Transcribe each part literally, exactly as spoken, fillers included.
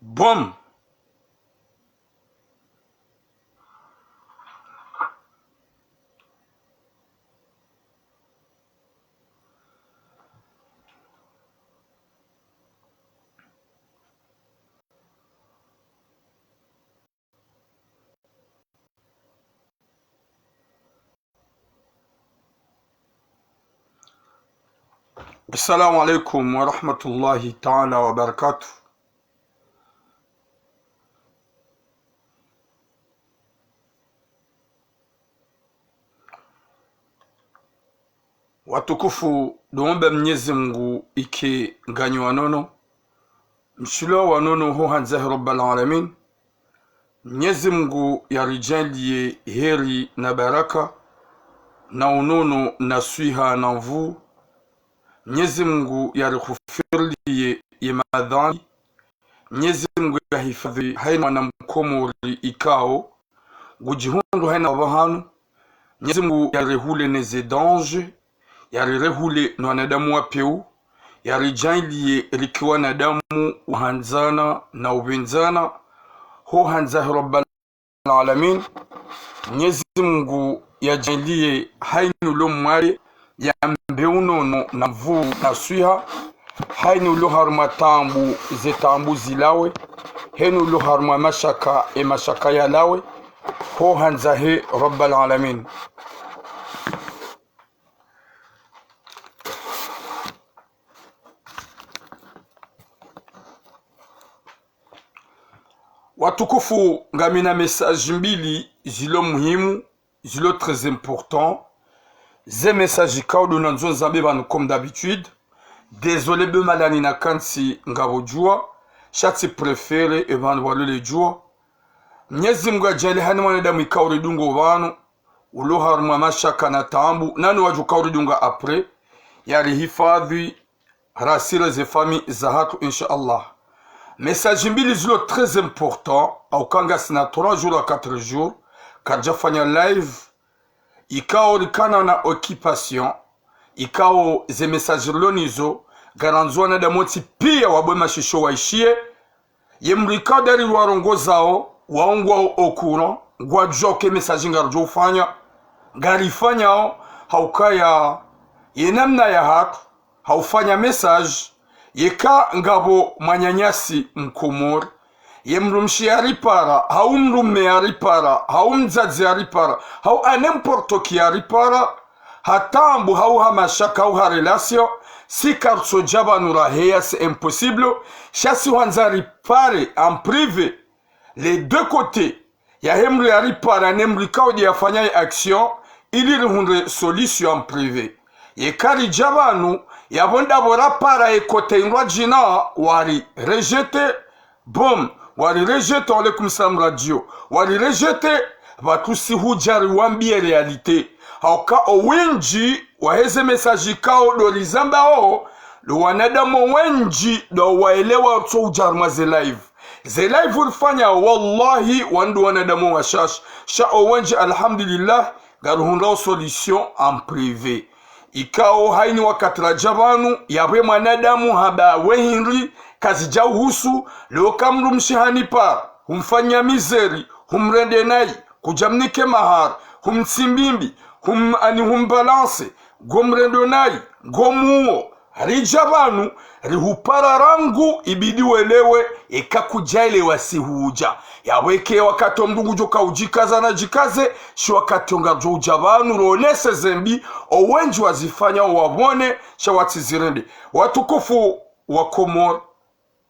Bom. Assalamu alaikum wa rahmatullahi ta'ala wa barakatuh. Watukufu, ndo muomba Mnyezi Mungu ike nganyi wanono, mshilo wanono ho handza he Rabbal Alamin. Mnyezi Mungu yaridjaanliye heri na baraka, na unono, na swiha, na nvuu. Mnyezi Mungu yarihufiriliye ye madhambi. Mnyezi Mungu yahifadhwi hayina mwana Mkomori ikao ngudjihundrao hayina pvahanu. Mnyezi Mungu yarirehule ne ze danger, yarirehule no wanadamu wa pewu, yaridjaanliye rike wanadamu wahandzana na upvendzana ho handza he Rabbal Alamin. Mnyezi Mungu yadjaanliye hayina ulo mwade yambe unono na nvuu na swiha, hayina ulo harumwa taabu, ze taabu zilawe, hayina ulo harumwa mashaka, ye mashaka yalawe ho handza he Rabbal Alamin. Watukufu, ngamina message mbili zilo muhimu, zilo très important. Ze message ikao ndo nandzo nizambe pvanu comme d'habitude. Désolé be mahala nina kantsi ngapvo djuwa, sha tsi préféré ye pvanu pvwalo le djuwa. Mnyezi Mungu yadjaanliye hayina mwanadamu ikao uridungao pvanu, ulo harumwa mashaka na taabu, na no wadjo ukao uridunga après, yarihifadhwi, rassurer ze famille zahatru, insha Allah. Message mbili zilo très important, hauka ngasina trois jours à quatre jours, karidjafanya live, ikao rikana na occupation, ikao ze message rilo nazo, ngarandzo wanadamu wontsi piya wabwe mashisho waishiye, ye mdru ikao ndo rirwarongozao, wao ngwao au courant, ngwadjuao ke message ngaridjo ufanya, ngarifanyao, haukaya ye namna yahatru, haufanya message, yeka ngapvo mwananyasi Mkomori, ye mdrumshe yaripara, hau mdrume yaripara, hau mdzadze yaripara, hau à n'importe qui yaripara, ha taabu, hau ha mashaka, hau ha relation, si karitsodja pvanu raheya, c'est impossible. Sha si hwandza ripare en privé, les deux côtés, yahe mdru yaripara ne mdru ikao ndo yafanya ye action, ili rihundre solution en privé. Yeka ridja pvanu, yapvo ndapvo rapara ye côté indrwadjina, wari rejeter, Bom, wari rejeter, wa alaikum salam radio. Wari rejeter, pvatsu si hudja riwambiye réalité. Hauka owendji wahe ze message ikao ndo rizambao, ndo wanadamu wendji ndo waelewa tso hudja harumwa ze live. Ze live urifanya, wallahi, wandru wanadamu washashi. Sha owendji, alhamdulillah, ngaruhundrao solution en privé. Ikao hayina wakati radja pvanu, yapvo mwanadamu hamba we hindri, kazidja uhusu, leo ka mdrumshe hanipara, humfanya misère, humrende nayi, kudja mnike mahari, humtsimbimbi, hum, ani humbalancer, ngomrendo nayi, ngomuo, ridja pvanu, rihupara rangu, ibidi welewe, eka kudjaelewa si hudja. Yapvo eke wakati omdru ngudjo ka udjikaza nadjikaze, shi wakati ongadjo udja pvanu, ronese zembi, owendji wazifanya, owapvone, sha watsizirende. Watukufu wa Komori,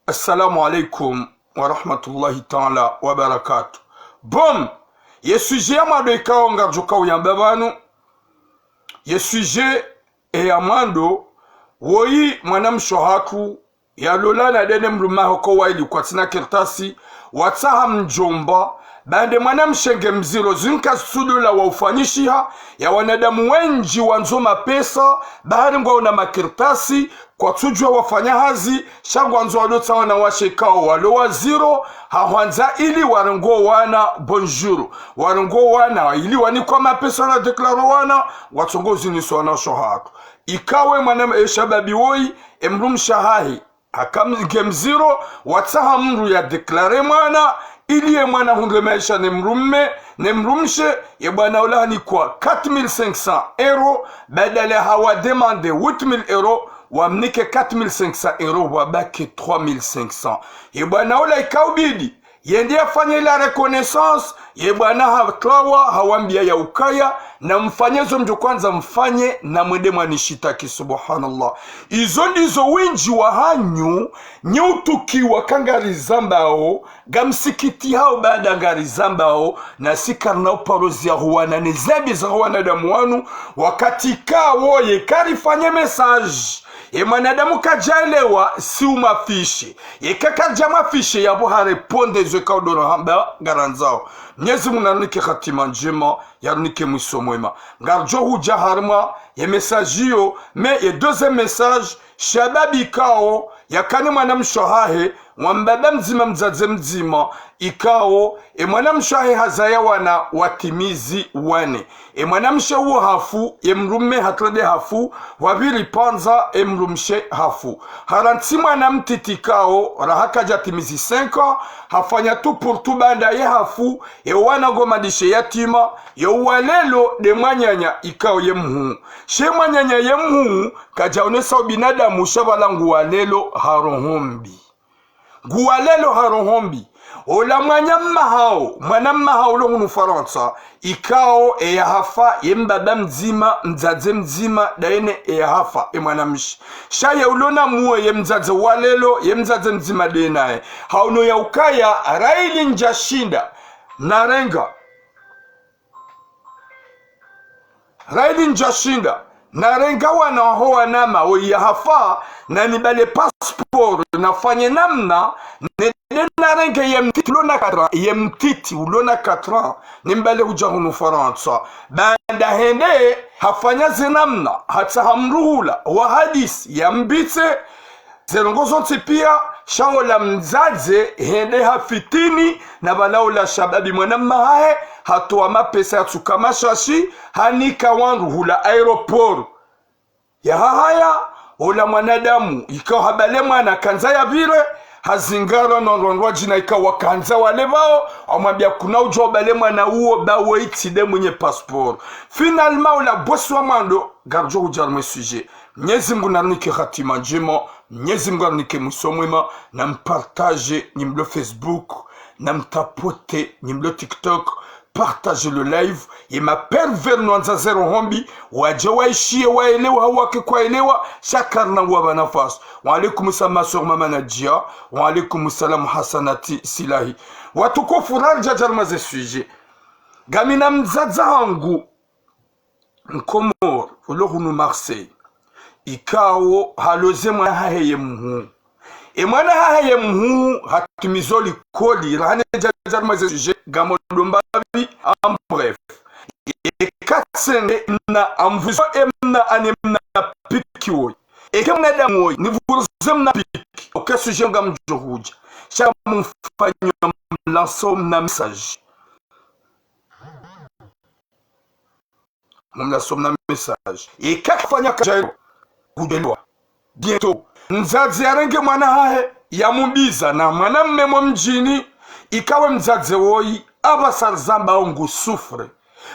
assalamu alaikum wa rahmatullahi ta'ala wa barakatuh. Bom, ye sujet ya mwando ikao ngaridjo ka uyamba pvanu, ye sujet eya mwando, woyi mwanamshe hatru, yalolana ndene mdrume wahe ko wayili kwatsina kartasi, watsaha mdjomba, baanda mwanamshe nge mdziro, zinu kazitsulola wa ufanyishiha, ya wanadamu wendji wandzo mapesa, bahari ngwaona makartasi, kwatsudjuwa wafanya hazi, sha ngwandzo wadotsaha wanawashe ikao walo wadziro, ha hwandza ili warenge wana bonjour, warenge wana ili wanikwa mapesa na déclarer wana, watsongo uzinisa wanawashe hatru. Ikawe mwana e shababi woyi, emdrumshe wahahe, Haka m-, nge mziro, watsaha mndru ya déclarer mwana, ili ye mwana hundre maesha ne mdrume, ne mdrumshe, ye bwana ola hanikwa quatre mille cinq cents euros, badala hawa demander huit mille euros, wamnike quatre mille cinq cents euros, wabaki trois mille cinq cents. Ye bwana ola ikaubidi yende yafanye la reconnaissance, ye bwana hatwawa, hawambia ya ukaya, namfanye zo mdjo kwandza mfanye, na mwende mwanishitaki, subhanallah. Izo ndizo wendji wahanyu, nyi utukiwa ka ngarizambao, ngamsikitihao baada ngarizambao, nasi karina uparozi ya huwana ne zambi za wanadamu wanu, wakati kawo ye karifanye message. Ye mwanadamu kadjaelewa, si umafishe. Yeka kadja mafishe, yapvo harépondre zo ikao ndo rahamba ngarandzao. Mnyezi Mungu narinike hatima ndjema, yarinike mwiso mwema. Ngaridjo hudja harimwa ye message iyo, mais ye deuxième message, shababi ikao yakana mwanamshe hahe, wa mbaba mdzima, mdzadze mdzima, ikao e mwanamshe hahe hazaya wana watimizi wane. E mwanamshe uwo hafu, ye mdrume hatrende hafu, wapviri pvandza e mdrumshe hafu. Harantsi mwana mtiti ikao raha kadja timizi cinq ans, hafanya tout pour tout baanda ye hafu, ye wana ngomandishe yatima, ye uwa lelo nde mwananya ikao ye mhuu. She mwananya ye mhuu, kadjaonesa ubinadamu, sha pvala nguwa lelo ha roho mbi. Nguwa lelo ha roho mbi. Ola mwananya mma hawo, mwana mma hawo ulo hunu Farantsa, ikao eya hafa ye mbaba mdzima, mdzadze mdzima, ndayene eya hafa, e mwanamshe. Sha ye ulo na muwe ye mdzadze wa lelo, ye mdzadze mdzima nde naye. Hauno ya ukaya, raili ndja shinda, narenga. Raili ndja shinda, narenga wana waho wanama, oyi ya hafa, na nibale passeport, nafanye namna, nende narenge ye mtiti ulo na quatre ans, ye mtiti ulo na quatre ans, nimbale hudja hunu Farantsa. Baanda hende, hafanya ze namna, hatsaha mdru hula, wa hadisi, yambitse, ze ndrongo zontsi pia, sha ola mdzadze, hende hafitini, na pvala ola shababi mwana mma hahe, hatowa mapesa yatsuka mashashi, hanika wandru hula aéroport. Ya hahaya, ola mwanadamu, ikao habale mwana kandza yapvire, hazingara no ndrondro djina ikao wakandza wale pvao, wamwambia kuna udjo ubale mwana uwo, ba we itsi nde mwenye passeport. Finalement, ola bosi wa mwando, ngaridjo hudja harimwa ye sujet. Mnyezi Mungu narinike hatima ndjema, Mnyezi Mungu arinike mwiso mwema, na mpartage nyi mlo Facebook, na mtapote nyi mlo TikTok, partage le live, ye ma pervers no wandza ze roho mbi, wadje waishiye waelewa, hau wake kwaelewa, sha karina wapva nafasi. Wa alaikum salam, ma sœur Mama Nadia, wa alaikum salam, Hasanati Silahi. Watukufu, raridja harimwa ze sujet. Ngamina mdzadze hangu, Mkomori, ulo hunu Marseille. Ikao haloze mwana hahe ye mhuu. E mwana hahe ye mhuu hatimizo likoli, raha nidja harimwa ze sujet, ngamodo mbapvi, en bref. Eka tsende mna amvuzo e mna ane mna piki woyi. Eke mwanadamu woyi, nivuruze mna piki. Oke sujet ngamdjo hudja. Sha mumfanye mlancer mna message. Mumla somna message. Eka kafanya kadjaelewa. Kudjelewa. Bientôt. Mdzadze yarenge mwana hahe, yamumbiza na mwana mme mo mdjini, ikao mdzadze woyi, apvasa rizambao ngu souffre.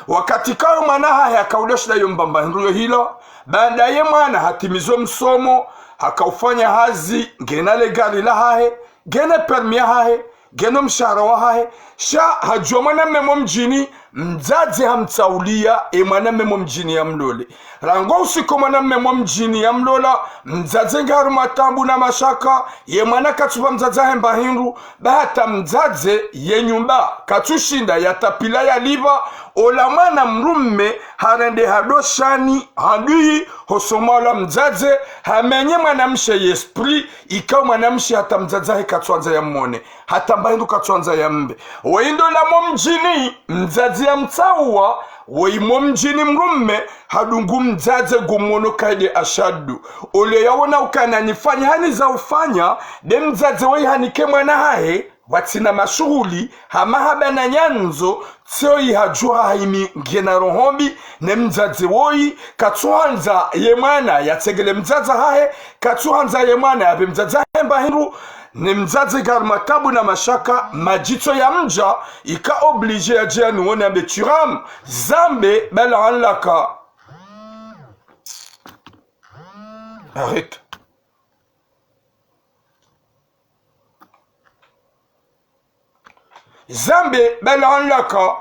Wakati ikao mwana hahe hakaula shinda yo mbamba hindru yo hila, baanda ye mwana hatimizo msomo, hakaufanya hazi, ngena le gari la hahe, ngena permis ya hahe, ngeno mshahara wa hahe, sha hadjuwa mwana mme mo mdjini, mdzadze hamtsaulia e mwana mme mo mdjini yamlole. Rangu usiku mwana mme mo mdjini yamlola, mdzadze nge harumwa taabu na mashaka, ye mwana katsupva mdzadze hahe mba hindru, ba hata mdzadze ye nyumba, katsushinda yatapvila yalipva, ola mwana mdrume, harende hadoshani, handuyi, hosomwa ola mdzadze, hamenye mwanamshe ye esprit, ikao mwanamshe hata mdzadze hahe katsuandza yamone. Hata mba hindru katsuandza yambe. Woyi ndo ola mo mdjini, mdzadze yamtsaua, woyi mo mdjini mdrume, hadungu mdzadze ngumono kaide ashadu. Ole yaona ukana nifanye hani za ufanya, nde mdzadze woyi hanike mwana hahe, watsina mashuhuli, ha mahaba na nyandzo, tsi oyi hadjuha ha imi ngena roho mbi, ne mdzadze woyi, katsuhandza ye mwana, yatsengelea mdzadze hahe, katsuhandza ye mwana, yapve mdzadze hahe mba hindru, ne mdzadze ngari matabu na mashaka, madjitso ya mdja, ika obligé yadje yaniwone yambe Thuram, zambe, bal anlaka. Arrête. Zambe, bal anlaka,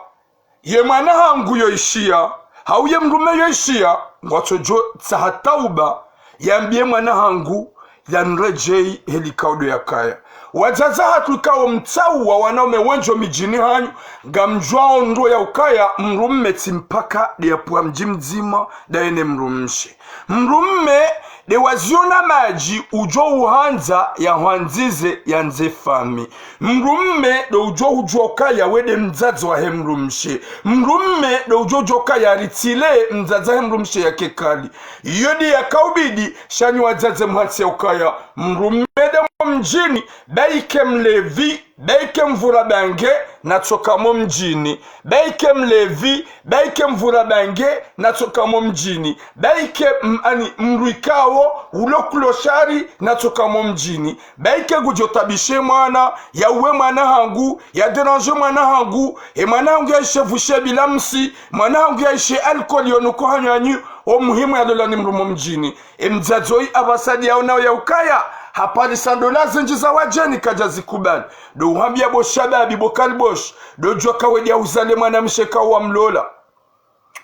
ye mwana hangu yo ishiya, hau ye mdrume yo ishiya, ngwatsodjo tsaha tauba, yambiye mwana hangu, yaniredjeyi heli kaudo yakaya. Wadzadze hatru ikao mtsauwa wanaume wendji o midjini hanyu, ngamdjuwao ndro ya ukaya, mdrume tsi mpaka de yapvuha mdji mdzima, daye ne mdrumshe. Mdrume de waziona madji udjo uhandza yahwandzize yandze fami. Mdrume de udjo udjuwa ukaya we de mdzadze wahe mdrumshe. Mdrume de udjo udjuwa ukaya ritsile mdzadze wahe mdrumshe yake kali. Iyo de yakaubidi sha nyi wadzadze muhantsi ya ukaya. Mdrume de mo mdjini, baike mlevi, baike mvura bange, natsoka mo mdjini. Baike mlevi, baike mvura bange, natsoka mo mdjini. Baike m-, ani, mdru ikao, ulo clochard, natsoka mo mdjini. Baike ngudjo tabishe mwana, yauwe mwana hangu, yadérange mwana hangu, e mwana hangu yaishe vushe bila msi, mwana hangu yaishe alcool yo nuko hanywa nyi, o muhimu yalolwa ni mdru mo mdjini. E mdzadze oyi apvasa de yaonao ya ukaya, haparisa ndola zindji za wadjeni kadja zikubali. Do uhambiya bo shababi, bo kalbosh, do djuwa kawe de yauzale mwanamshe ka wamlola.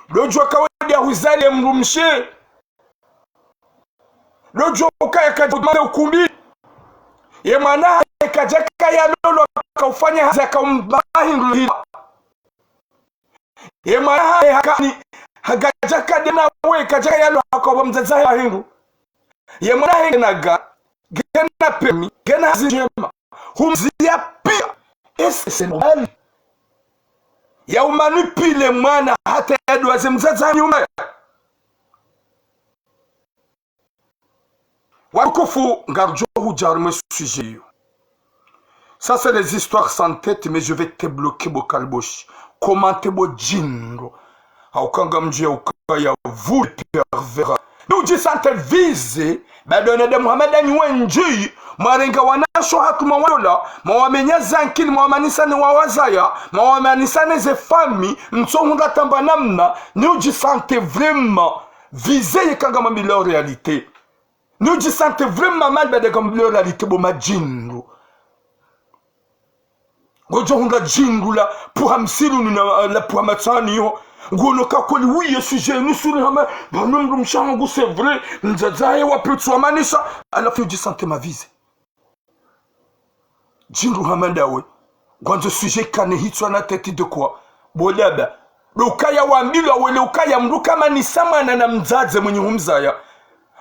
Do djuwa kawe de yauzale mdrumshe. Do djuwa ukaya kadja mane ukumbi. Ye mwana hahe kadja kaya lolo kaufanya hazi yakaumba hindru hila. Ye mwana hahe hakani, hakadja kade nawe, kadja kaya lolo hakaupva mdzadze hahe hindru. Ye mwana hahe ngena ga, ngena permis, ngena hazi ndjema. Humziya piya. Est-ce que c'est normal? Ya umanipule mwana hata yadwaze mdzadze nyuma. Watukufu, ngaridjo hudja harimwa e sujet iyo. Ça, c'est les histoires sans tête, mais je vais te bloquer, bo kalbosh. Commente bo djindro. Hauka ngamdjo ya ukaya vous les pervers. Ni udjisante visé, bado wanadamu hama danyi wendji, mwarenga wanasho hatru mwawalola, mwawamenya zankili, mwawamanisa ne wawazaya, mwawamanisa ne ze fami, mtsohundra tamba namna, ni udjisante vraiment visé yeka ngamwambilwao réalité. Ni udjisante vraiment mal bada ngamwambilwao réalité bo madjindru. Ngodjo hundra djindru la pvuha msiruni na la pvuha matsani yo. Ngono ka kweli oui, ye sujet ni suri hama, bano mdrumshe hangu, c'est vrai, mdzadze hahe wa pvutsu wamanisa, halafu udjisante mal visé. Djindru hama ndawe. Ngwandzo sujet ikane hitswa na tête de quoi? Bo daba. Do ukaya wambilwa wele ukaya mdru kamanisa mwana na mdzadze mwenye humzaya.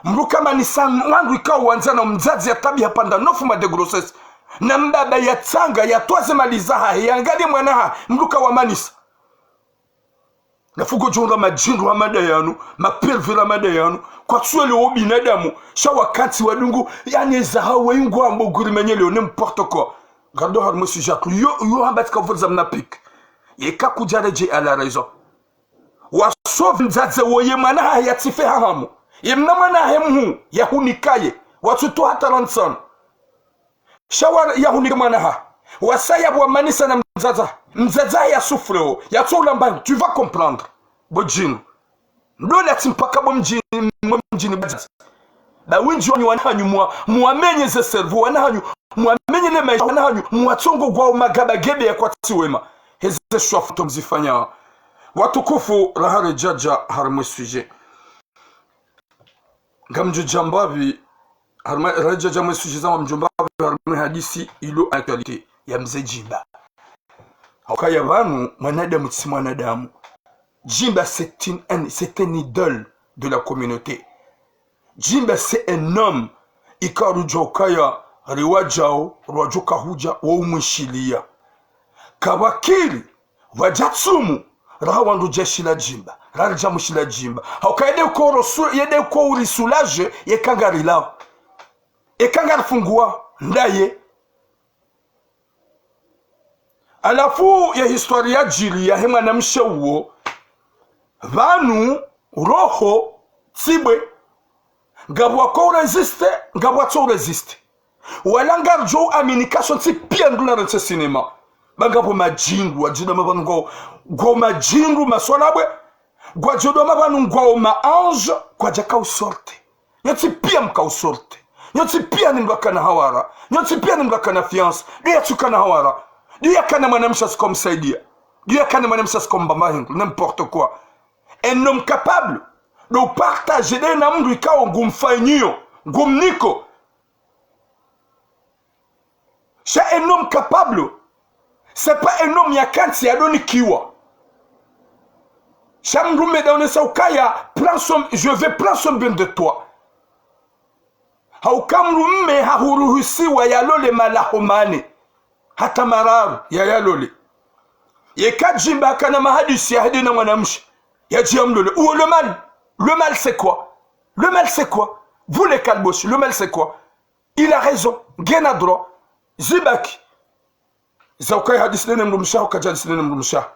Mdru kamanisa wandru ikao wandzana, mdzadze yatabiha pvanda nofu ma de grossesse. Na mbaba yatsanga, yatwaze mali zahahe, yangaliye mwana hahe, mdru kawamanisa. Nafu ngodjo hundra madjindru hama ndayanu, ma pervers hama ndayanu, kwatsuelewa o binadamu, sha wakantsi wadungu, yani eza hawe ingwambo guri menyeleo, n'importe quoi. Ngarido harimwa e sujet yatru, yo, yo hamba tsika vuriza mnapiki. Yeka kudja redjeyi à la raison. Wa sauver mdzadze wo ye mwana hahe yatsife ha hamu. Ye mna mwana hahe mhuu, yahunikaye, watsutowa hata rantsanu. Sha wa yahunike mwana hahe. Wasaya pvo wamanisa na mdzadze. Mdzadze ya souffre o. Yatso ulamba, tu vas comprendre. Bo djindru. Ndo la tsi mpaka bo mdjini, mwa mdjini bo wadzadze. Ba wendji wanyu wana hanyu mwa, mwamenye ze cerveau wana hanyu, mwamenye le maesha wana hanyu, mwatsongo ngwao magaba gebe ya kwatsi wema. Heze shwa fantôme zifanya. Watukufu, raha redjadja harimwa e sujet. Ngamdjo djamba pvi, harimwa, redjadja mwe sujet za ngamdjo amba pvi harimwa e hadisi ilo actualité ya mze Djimba. Haukaya pvanu, mwanadamu tsi mwanadamu. Djimba, c'est une, un, c'est un idole de la communauté. Djimba, c'est un homme. Ikao rudjo ukaya, riwadjao, rwadjo kahudja, wo umwishiliya. Kabakiri, wadja tsumu, raha wandru djeshila Djimba, raha ridja mwishila Djimba. Hauka yede uko rosu-, yede uko uri soulager, yeka ngarilao. Yeka ngarifunguwa, ndaye. Halafu ye histoire yadjiri yahe mwanamshe uwo, pvanu roho tsi bwe. Ngapvo wako résister, ngapvo watso résister. Wala ngaridjo amini ka sontsi piya ndo narantsi cinéma. Ba ngapvo madjindru, wadjidoma pvanu ngwao, ngwao madjindru maswala bwe. Ngwadjodoma pvanu ngwao ma ange, ngwadjaka usortir. Nyontsi piya mka usortir. Nyontsi piya ni mdru akana hawara. Nyontsi piya ni mdru akana fiancé. Ndo yatsu kana hawara. Ndo yakana mwanamshe yatsuka umsaidia. Ndo yakana mwanamshe yatsuka umbamba hindru. N'importe quoi. Un homme capable de partager nde na mdru ikao ngumfanyiyo, ngumniko. Sha un homme capable, c'est pas un homme yakantsi yadonikiwa. Sha mdrume ndaonesa ukaya, prends soin, je vais prendre soin bien de toi. Hauka mdrume hahuruhusiwa yalole malaho mane, hata mararu yayalole. Yeka Djimba hakana mahadisi yahende na mwanamshe, yadje yamlole. Uwo le mal, le mal c'est quoi? Le mal c'est quoi? Vous les Kalboshi, le mal c'est quoi? Il a raison, ngena droit. Zibaki. Za ukaya hadisi nde ne mdrumshe waho, kadja hadisi nde ne mdrumshe waho.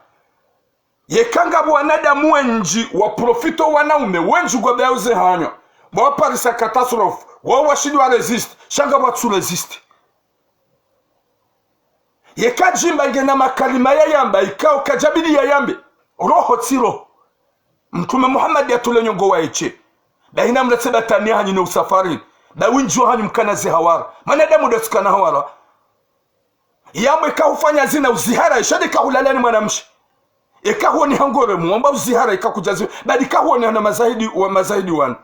Yeka ngapvo wanadamu wendji wa profiter wanaume wendji ngwabeyao ze hanywa, waparisa catastrophe, wao washindi wa résister, sha ngapvo watsu résister. Yeka Djimba ngena makalima yayamba, ikao kadjabidi yayambe, roho tsi roho. Mtrume Muhammad yatule nyongo waeshe. Ba hina mlatse batani hanyu ne usafarini. Ba wendji wahanyu mkana ze hawara. Mwanadamu nde yatsukana hawara. Yamwe eka hufanya zina uzihara, isha ndo eka hulala ni mwanamshe. Eka huoni hangore muomba uzihara, eka kudjazi, badi eka huoni hana mazahidi wa mazahidi wanu.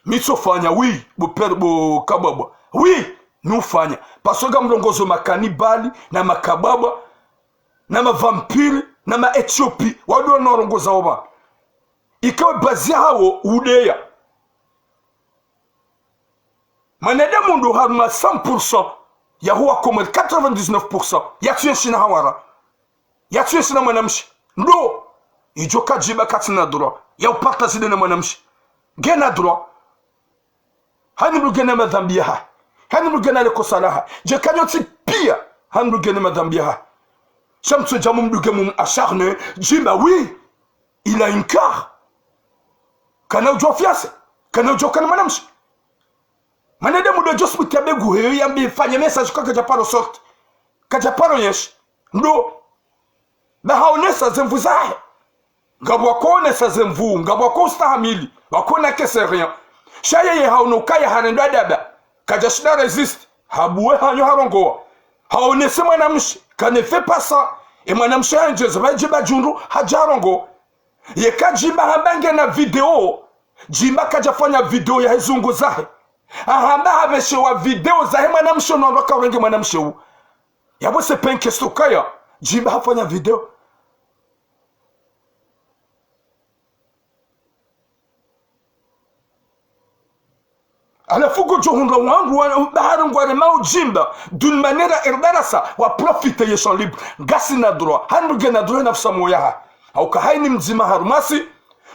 Mi tsofanya, oui, bo père, bo kabwabwa. Oui, mi ufanya. Parce que ngamrongozo makanibali, na makabwabwa, na mavampire, na ma Éthiopie. Wandru wanu warongoza oba. Ikawe bazi yahawo udeya. Mwanadamu ndo harumwa cent pour cent yaho wa Komori, quatre-vingt-dix-neuf pour cent yatsu yenshi na hawara. Yatsu yenshi na mwanamshe. Ndo. Idjo ka Djimba katsina droit ya upartager nde na mwanamshe. Ngena droit. Hani mdru ngena madhambi yahahe. Hani mdru ngena le kosa lahahe. Dje ka nyontsi piya. Hani mdru ngena madhambi yahahe. Sha mtsodja mumdunge mumu acharner. Djimba, oui. Il a un cœur. Kana udjo fiancé. Kana udjo kana mwanamshe. Mwanadamu ndo djo subuti yambe nguheyo yambe fanya message ka kadja paro sortir. Kadja paro yenshi. Ndo. Ba haonesa ze nvu zahe. Ngapvo wakoonesa ze nvu, ngapvo wako ustahamili, wakoona que c'est rien. Sha yeye haono ukaya harendwa daba. Kadja shinda résister. Habuwe hanyo harongowa. Haonese mwanamshe. Ka ne fait pas ça. E mwanamshe handjeza, ba Djimba djundru, hadja harongowa. Yeka Djimba hamba ngena video, Djimba kadja fanya video yahe zungu zahe. Ahamba hapveshewa video zahe mwanamshe no wandru waka urenge mwanamshe wu. Yapvo c'est pas une question kaya. Djimba hafanya video. Halafu ngodjo hundra wandru wa, bahari ngwaremao Djimba, d'une manière irdarasa, wa profiter ye champ libre. Ngasina droit. Hani mdru ngena droit na fusa moya ha. Hauka hayini mdzima harumwasi,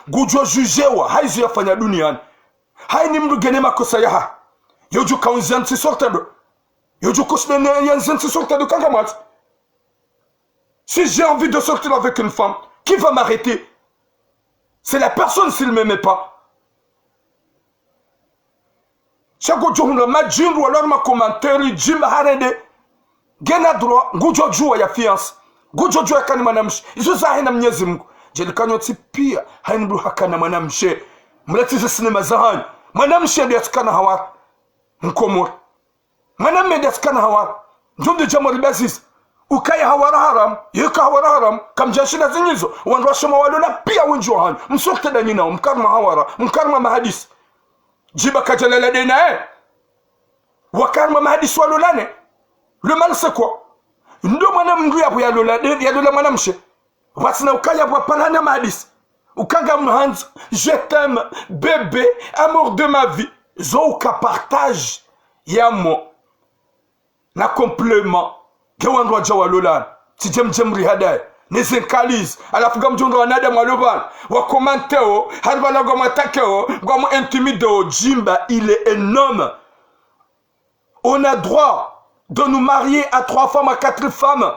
ngudjo jugewa, ha izo yafanya duniani. Hayini mdru ngena makosa yaha. Yodjo ka unzi yantsi sortir ndo. Yodjo ka ushinde ne yantsi sortir ndo kanga mwatsi. Si j'ai envie de sortir avec une femme, qui va m'arrêter? C'est la personne s'il m'aimait pas. Sha ngodjo hundra madjindru walo harumwa commentaire, Djimba harende. Ngena droit, ngudjo djuwa ya fiancé. Ngudjo djuwa yakana mwanamshe. Izo zahe na Mnyezi Mungu. Djeli ka nyontsi piya, hayini mdru hakana mwanamshe. Mlatsi ze sinema zahanyu. Mwanamshe ndo yatsukana hawara. Mkomori. Mwanamme nde yatsukana hawara. Ndjo ndo djambo ribaziza. Ukaya hawara haramu, yeka hawara haramu, kamdjashinda zinyizo, wandru washema walola piya wendji wahanyu. Msortir nda nyinyi nawo, mka harumwa hawara, mka harumwa mahadisi. Djimba kadjalala nde naye. Waka harumwa mahadisi walolane. Le mal c'est quoi? Ndo mwana mdru yapvo yalola, yalola mwanamshe. Watsina ukaya pvwa parana mahadisi. Uka ngamhandzu, je t'aime, bébé, amour de ma vie. Zo uka partage ya mo. Na complément. Nge wandru wadja walolana. Tsi dje mdje mrihadaye. Ne ze nkalizi. Halafu ngamdjo hundra wanadamu walo pvanu. Wa commenter wo. Hari pvala ngwamu attaquer wo. Ngwamu intimider wo. Djimba, il est un homme. On a droit de nous marier à trois femmes, à quatre femmes.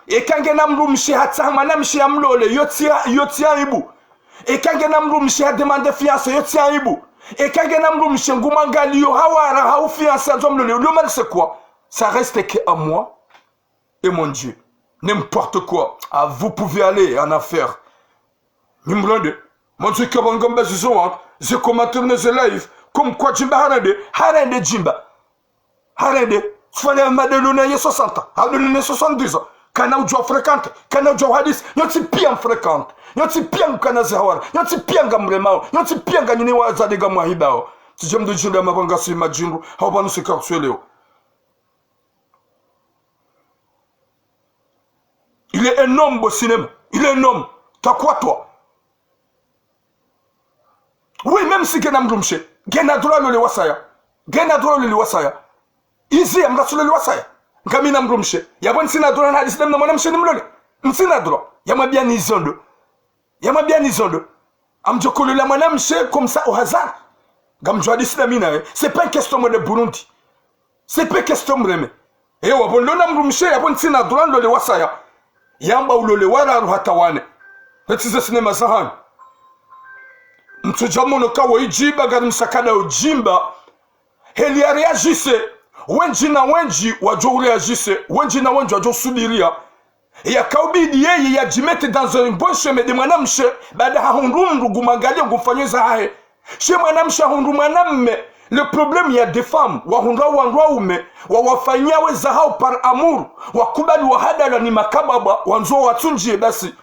Eka ngena mdrumshe hatsaha mwanamshe yamlole, yo tsi, yo tsi aibu. Eka ngena mdrumshe hademande fiançailles, yo tsi aibu. Eka ngena mdrumshe ngumwangaliyo hawara, haufiançailles, handzo amlole, le mal c'est quoi? Ça reste que à moi et mon Dieu. N'importe quoi. Ah, vous pouvez aller en enfer. Nimlonde. Mwandzo ika pvanu ngamba zizo wa, ze commentaires ne ze live, comme quoi Djimba harende, harende Djimba. Harende, tsifanya madelo na ye soixante ans, hadelo na ye soixante-dix ans. Kana udjuwa fréquenter, kana udjuwa uhadisi, nyontsi piya mfréquenter, nyontsi piya mkana zihawara, nyontsi piya ngamremao, nyontsi piya nganyine wazade ngamwahibao. Tsidje mdru djinda mapvanga si madjindu, hau pvanu sika kusweleo. Il est un homme au cinéma. Il est un homme. T'as quoi, toi? Oui, même si ngena mdrumshe, ngena droit lole wasaya. Ngena droit lole wasaya. Izi ya mdru tsu lole wasaya. Ngamina mdrumshe. Yapvo ntsina droit nahadisi na mwanamshe nimlole. Ntsina droit. Yamwambiya ni zondo. Yamwambiya ni zondo. Amdjo kolola mwanamshe comme ça au hasard. Ngamdjo hadisi na mi naye. C'est pas une question mwe de Burundi. C'est pas question mreme. Ewa, pvo nilona mdrumshe, yapvo ntsina droit nilole wasaya. Yamba ulole wararu hata wane. Hetsi ze cinéma zahanyu. Mtsudja mono ka wo Djimba, ngari msakada wo Djimba. Heli ya réagisse. Wendji na wendji wadjo uréagisse. Wendji na wendji wadjo usubiriya. Yakaubidi yeye yadjimete dans un bon chemin de mwanamshe, baada hahundru mdru ngumwangaliyo ngumfanyo zahahe. She mwanamshe hahundru mwanamme. Le problème, il y a des femmes, wahundra wandru waume, wawafanya we zahao par amour, wakubali wahadalwa ni makababa, wandzo watsundjiye basi.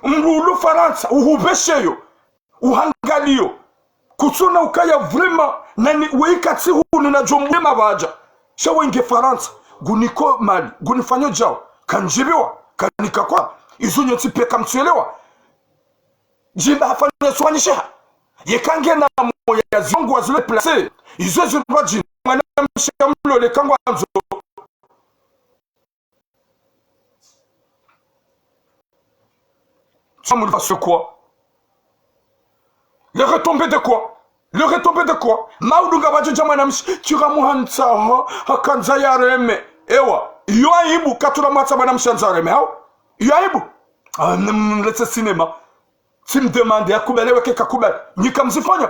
Mdru ulo Farantsa, uhupvesheyo, uhangaliyo. Kutsona ukaya vraiment, nani weika tsi hunu nadjo mdema pvadja. Sha wenge Farantsa, nguniko mali, ngunifanyo djao, kandjipviwa, kanika kwa, izo nyontsi piya kamtsuelewa. Djimba hafanya swanyishiha. Yeka ngena moya ziongo wa zile place, izo zirwa djini, mwanamshe mlole kangwandzo. Ça me fait quoi? Les retombées de quoi? Les retombées de quoi? Maudu ngapvadjo dja mwanamshe, tsi ramuhantsa, ha, hakandza yareme. Ewa, iyo aibu, katsu ramuhantsa mwanamshe handza yareme, hau? Iyo aibu. Ah, mletse cinéma. Tsimdemande, yakubali, weke kakubali. Nyi kamzifanya.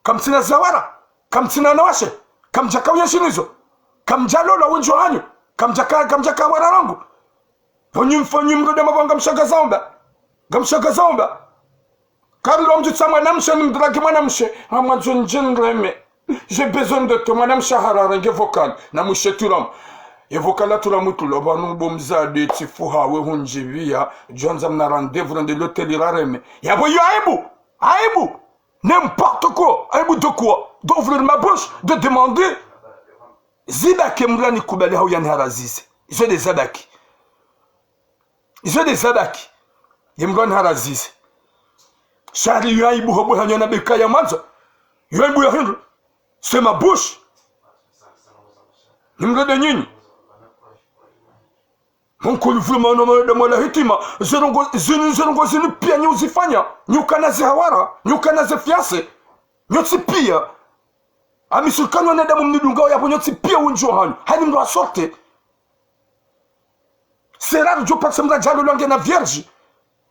Kamtsina zawara. Kamtsina wanawashe. Kamdjaka uyenshi nizo. Kamdjalolwa wendji wahanyu. Kamdjaka, kamdjaka wara rangu. Pvo nyi mfanyi mrode mapvo ngamshangazao mba. Ngamshangazao mba. Kari lo mdjutsa mwanamshe nimdrage mwanamshe. Hamwandzo ndje nireme. J'ai besoin de toi, mwanamshe harara nge vocal. Na mshe turamu. Ye vocal la turamu tulo, pvanu bo mzade, tsifuha, we hundjipviya, djwandza mna rendez-vous, rende l'hôtel rareme. Yapvo iyo aibu, aibu. N'importe quoi, aibu de quoi? D'ouvrir ma bouche, de demander. Zibaki mdru nikubali hau yaniharazize. Izo nde zabaki. Izo nde zabaki. Ye mdru aniharazize. Shari iyo aibu hobo hanyo na beka ya mwandzo. Iyo aibu ya hindru. C'est ma bouche. Nimlode nyinyi. Mungu livule maono mwanadamu wala hitima. Ze ndrongo zinu, ze ndrongo zinu piya nyi uzifanya. Nyi ukana ze hawara. Nyi ukana ze fiancé. Nyontsi piya. Ami sulkani wanadamu mnidungao yapvo nyontsi piya wendji wahanyu. Hani mdru asorte. C'est rare djo pvatse mdru adjalolwa ngena vierge.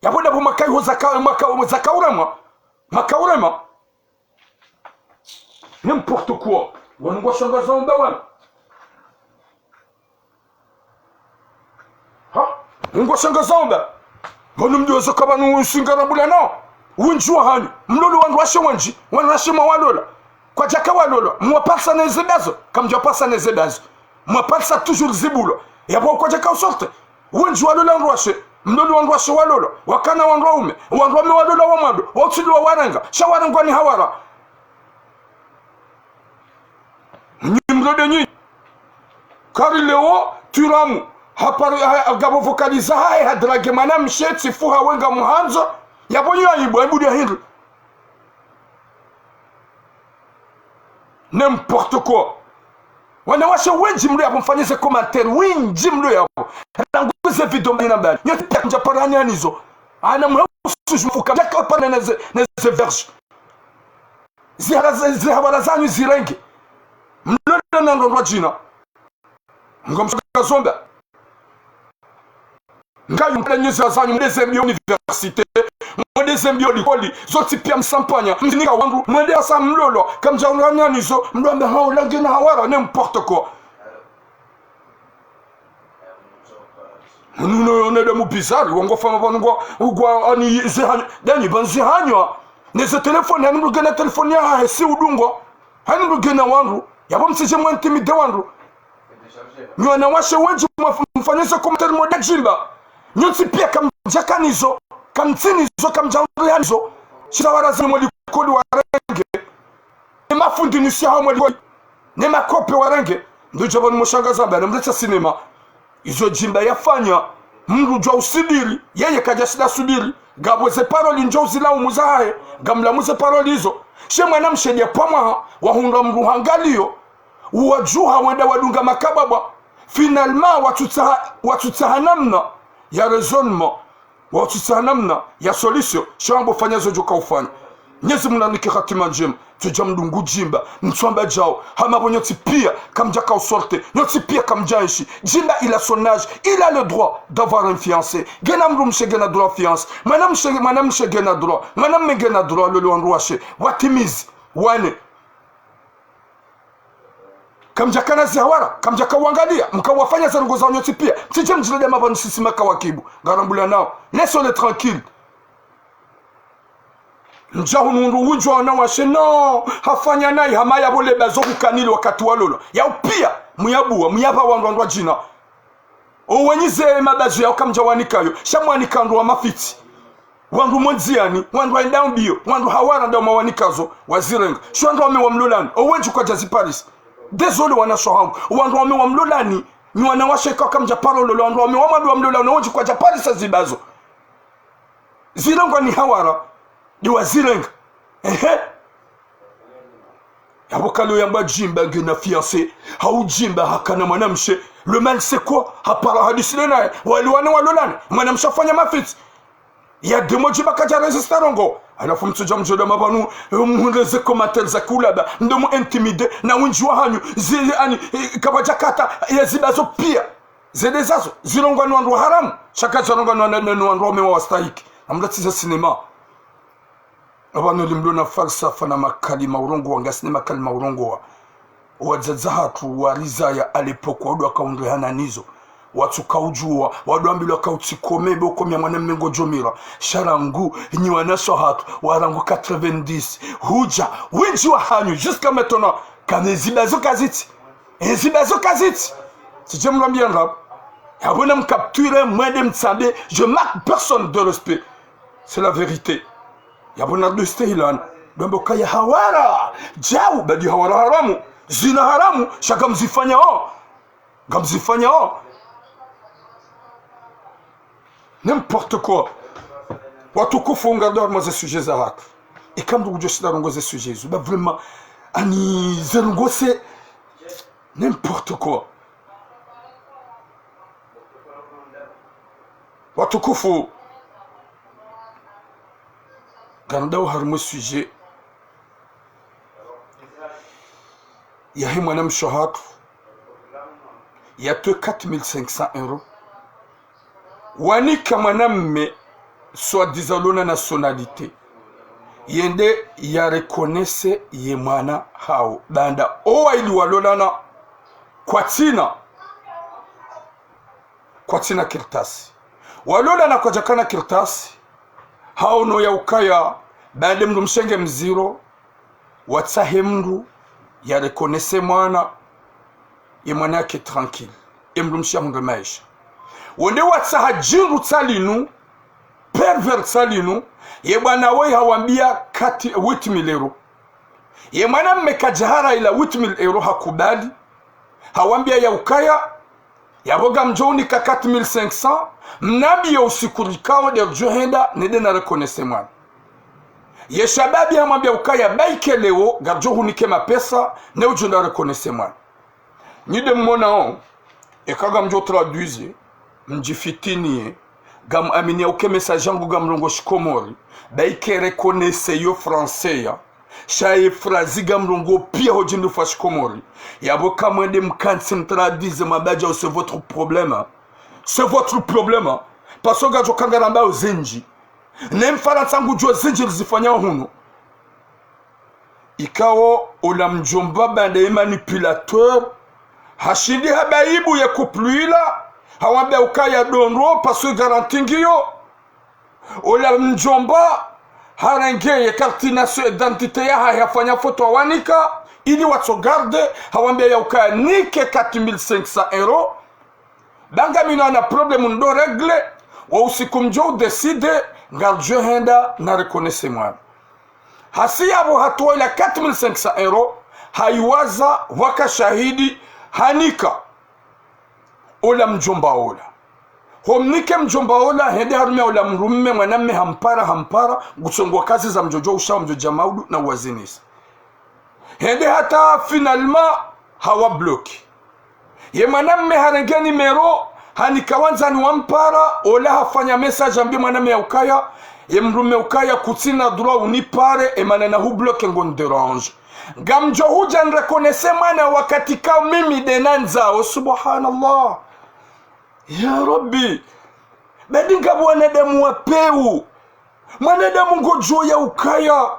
Yapvo ndapvo makayi ho zaka, maka, zaka urema. Maka urema. N'importe quoi. Wanu ngwashangazao mba wanu. Ha? Ngwashangazao mba. Pvanu mdjuwe zo ka pvanu usinga rabula nao. Wendji wahanyu. Mlole wandruwashe wendji. Wandruwashe mwawalola. Kwadjaka walolwa. Mwaparisa ne ze dazo. Kamdjapasa ne ze dazo. Mwaparisa toujours zibulwa. Yapvo kwadjaka usorte. Wendji walola wandruwashe. Mlole wandruwashe walolwa. Wakana wandruwaume. Wandruwaume walola wamwando. Wautsilwa waranga. Sha warangwa ni hawara. Nyi mlode nyinyi. Kari leo, turamu. Haparo, ha, ngapvo vocal zahahe, hadrage mwanamshe, tsifuha we ngamuhandzo. Yapvo iyo aibu, aibu nde hindru. N'importe quoi. Wanawashe wendji mlo yapvo mfanye ze commentaire, wendji mlo yapvo. Rangu ze video mbali na mbali. Nyontsi piya kamdjaparana nizo. Ana mwe usuju mfuka. Mdjaka parana ne ze, ne ze vierge. Zihara, zihara zanyu zirenge. Mlole na ndrongoo djina. Ngo mshaga zomba. Ngayo mkala nyezi zanyu, mwende zembi université, mwende zembi likoli, zontsi pia msampanya, mzinika wandru, mwende hasa mlolo, kamdja uranya nizo, mdru ambe hau lange na hawara, n'importe quoi. Munu no yone de mu bizarre, wango fama pvanu ngwa, ugwa ani zihanywa, dani ban zihanywa, ne ze téléphone, hani mdru gena téléphone yahahe si udungwa, hani mdru gena wandru, yapvo msidje mu intimider wandru. Nyi wanawashe wendji mwa-, mfanyisa commentaire mode djimba. Nyontsi pia kamdjaka nizo, kamtsina izo, kamdja uriha nizo. Sha wara zinu mwa likoli warenge. Ne mafundi nusu yaho mwa likoli. Ne makope warenge. Ndo djapvo ni mshaga zamba, na mleta cinéma. Izo djimba yafanya, mdru djwa usubiri, yeye kadja shinda subiri. Ngapvo ze parole ndjo uzilaumu zahahe, ngamlaumu ze parole izo. She mwanamshe dia pvamwaha, wahundra mdru hangaliyo, uwadjuha wenda wadunga makabwabwa. Finalement, watsutsaha, watsutsaha namna ya raisonnement, watsutsaha namna ya solution. Sha wambo fanya zo djo ka ufanya. Mnyezi Mungu nanike hatima ndjema. Tsudja mdungu djimba, mtswamba djao, hama pvo nyontsi pia, kamdjaka usorte, nyontsi pia kamdja enshi. Djimba il a son âge, il a le droit d'avoir un fiancé. Gena mdrumshe gena droit fiancé. Mwanamshe, mwanamshe gena droit, mwanamme gena droit, lolo wandru washe. Watimizi, wane. Kamdjaka na zihawara, kamdjaka uangalia, mka wafanya ze ndrongo zao nyontsi pia. Mtsidje mdjilede mapvanu sisi makawakibu, ngarambula nao. Laissez-les tranquilles. Ndja hunu undru wundji wa wanawashe, no, hafanya nayi hama yapvo le bazo hukanili wakati wa lolo. Yao pia, muyabuwa, muyapva wandru wandru wadjina. Owenyi ze mabazo yao kamdja wanikayo, sha mwanika wandru wa mafitsi. Wandru mondziani, wandru waenda mbio, wandru hawara nda mawanikazo, wazirenga. Sho wandru wame wa mlolani, owendji kwadja ziparisa. Désolé wanasho hangu, wandru wame wa mlolani, ni wanawashe ka kamdja paro lolo, wandru wame wa madu wa mlolani, owendji kwadja parisa zibazo. Zirengwa ni hawara, ndi wazirenga. Ehe. Yapvo kalo yamba djimba ngena fiancé, hau djimba hakana mwanamshe. Le mal c'est quoi? Hapara hadisi le naye, wali wane walolane, mwanamshe hafanya mafitsi. Ya demo djimba kadja registre ndrongo. Halafu mtsudja mdjo dama pvanu, eh, muhundre ze commentaire za kulaba, ndo mu intimider, na wendji wahanyu, zi, ani, eh, kapvadja kata, ya zibazo pia. Zende zazo, zirongwa ni wandru wa haramu, sha kazirongwa ni wa-, ni, ni wandru waume wa wastahiki. Namlatsi ze cinéma. Apvanu limlo na falsafa na makalima urongowa, ngasina makalima urongowa. Wadzadze hatru warizaya à l'époque, wandru waka undrihana nizo. Watsuka udjuwa, wandru wambilwa ka utsikome, be ukomea mwanamme ngodjo mira. Sha rangu, nyi wanasho hatru, wa rangu quatre-vingt-dix. Hudja, wendji wahanyu, jusqu'à maintenant, kane zibazo kazitsi. Ezibazo kazitsi. Tsidje mlwambia ndrabo. Yapvo na mcapture, mwende mtsambe, je manque personne de respect. C'est la vérité. Yapvo na doste hilana. Ndo wamba ukaya hawara. Djau, badi hawara haramu. Zina haramu, sha ngamzifanyao. Ngamzifanyao. N'importe quoi. Watukufu, ngardo harumwa ze sujet za hatru. Eka mdru kudjo shinda rongoa ze sujet izo. Ba vraiment, ani ze rongoa c'est n'importe quoi. Watukufu, ngardo harumwa sujet yahe mwanamshe hatru. Yatowe quatre mille cinq cents euros. Wanika mwanamme soi-disant lona nationalité. Yende ya reconnaisse ye mwana hawo. Baanda owaili walolana kwatsina, kwatsina kartasi. Walolana kwadjakana kartasi. Hawono ya ukaya, baanda mdrumshe nge mziro, watsahe mdru ya reconnaisse mwana, ye mwana yake tranquille, ye mdrumshe yahundre maesha. Wonde watsaha djindru tsa linu, pervers tsa linu, ye bwana woyi hawambia kati huit mille euros. Ye mwanamme kadjahara ila huit mille euros hakubali, hawambia ya ukaya, yapvo ngamdjo unika quatre mille cinq cents, mnambiye usiku rikao nde ridjo henda, nende na reconnaisse mwana. Ye shababi hamwambia ukaya, ba ike leo, ngaridjo hunike mapesa, ne udjo enda reconnaisse mwana. Nyi nde mmonao, eka ngamdjo traduire, mdjifitiniye, ngamwamini ya uke message yangu ngamrongo shikomori, ba ike reconnaisse yo français ya, Sha ye phrase ngamrongoo piya ho djindru fa shikomori. Yapvo kamwende mkantsi mtradize mabadja, c'est votre problème. C'est votre problème. Parce que ngamdjo kangara mbao zindji. Ne mfarantsa ngudjuo zindji rizifanya hunu. Ikao ola mdjomba baanda ye manipulateur, hashindi habaibu ye couple ila, hawambia ukaya ndo ndro, parce que garantie ngiyo. Ola mdjomba harenge ye carte nation-, d'identité yahahe, hafanya photo hawanika, ili watso garder, hawambia ya ukaya nike quatre mille cinq cents euros. Ba ngami nana problème ndo régler, wa usiku mdjo udécider, ngardjo henda na reconnaisse mwana. Hasi yapvo hatowa ila quatre mille cinq cents euros, hayiwaza, waka shahidi, hanika ola mdjomba ola. Homnike mdjomba ola, hende harumia ola mdrume, mwanamme hampara, hampara, ngutsongoa kazi za mdjodjo usha, mdjodja maudu na uwazinisa. Hende hata finalement hawa bloqué. Ye mwanamme harenge numéro, hanika wandzani wampara, ola hafanya message hambie mwanamme ya ukaya, ye mdrume ukaya kutsina droit unipare, emana na hu bloqué ngo ni dérange. Ngamdjo hudja ni reconnaisse mwana wakati ka mimi nde nandzao, subhanallah. Ya Rabbi, badi ngapvo wanadamu wa peu. Mwanadamu ngodjuo ya ukaya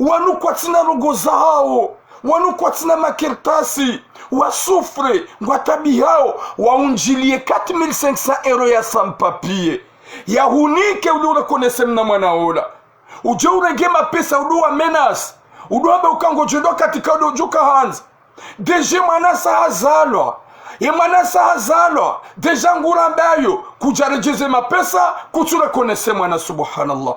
wanu kwatsina ndrongoo zahao, wanu kwatsina makartasi, wa souffre, ngwatabihao, waundjilie quatre mille cinq cents euros ya sans papier. Yahunike udi ureconnaisse mna mwana ola. Udje urenge mapesa, udu wa menace, udu wambe uka ngodjo ndo katika udu udjuka handza. Déjà mwana sa hazalwa. Ye mwana sa hazalwa. Déjà ngura mbayo. Kudja redjeze mapesa, kutsu reconnaisse mwana, subhanallah.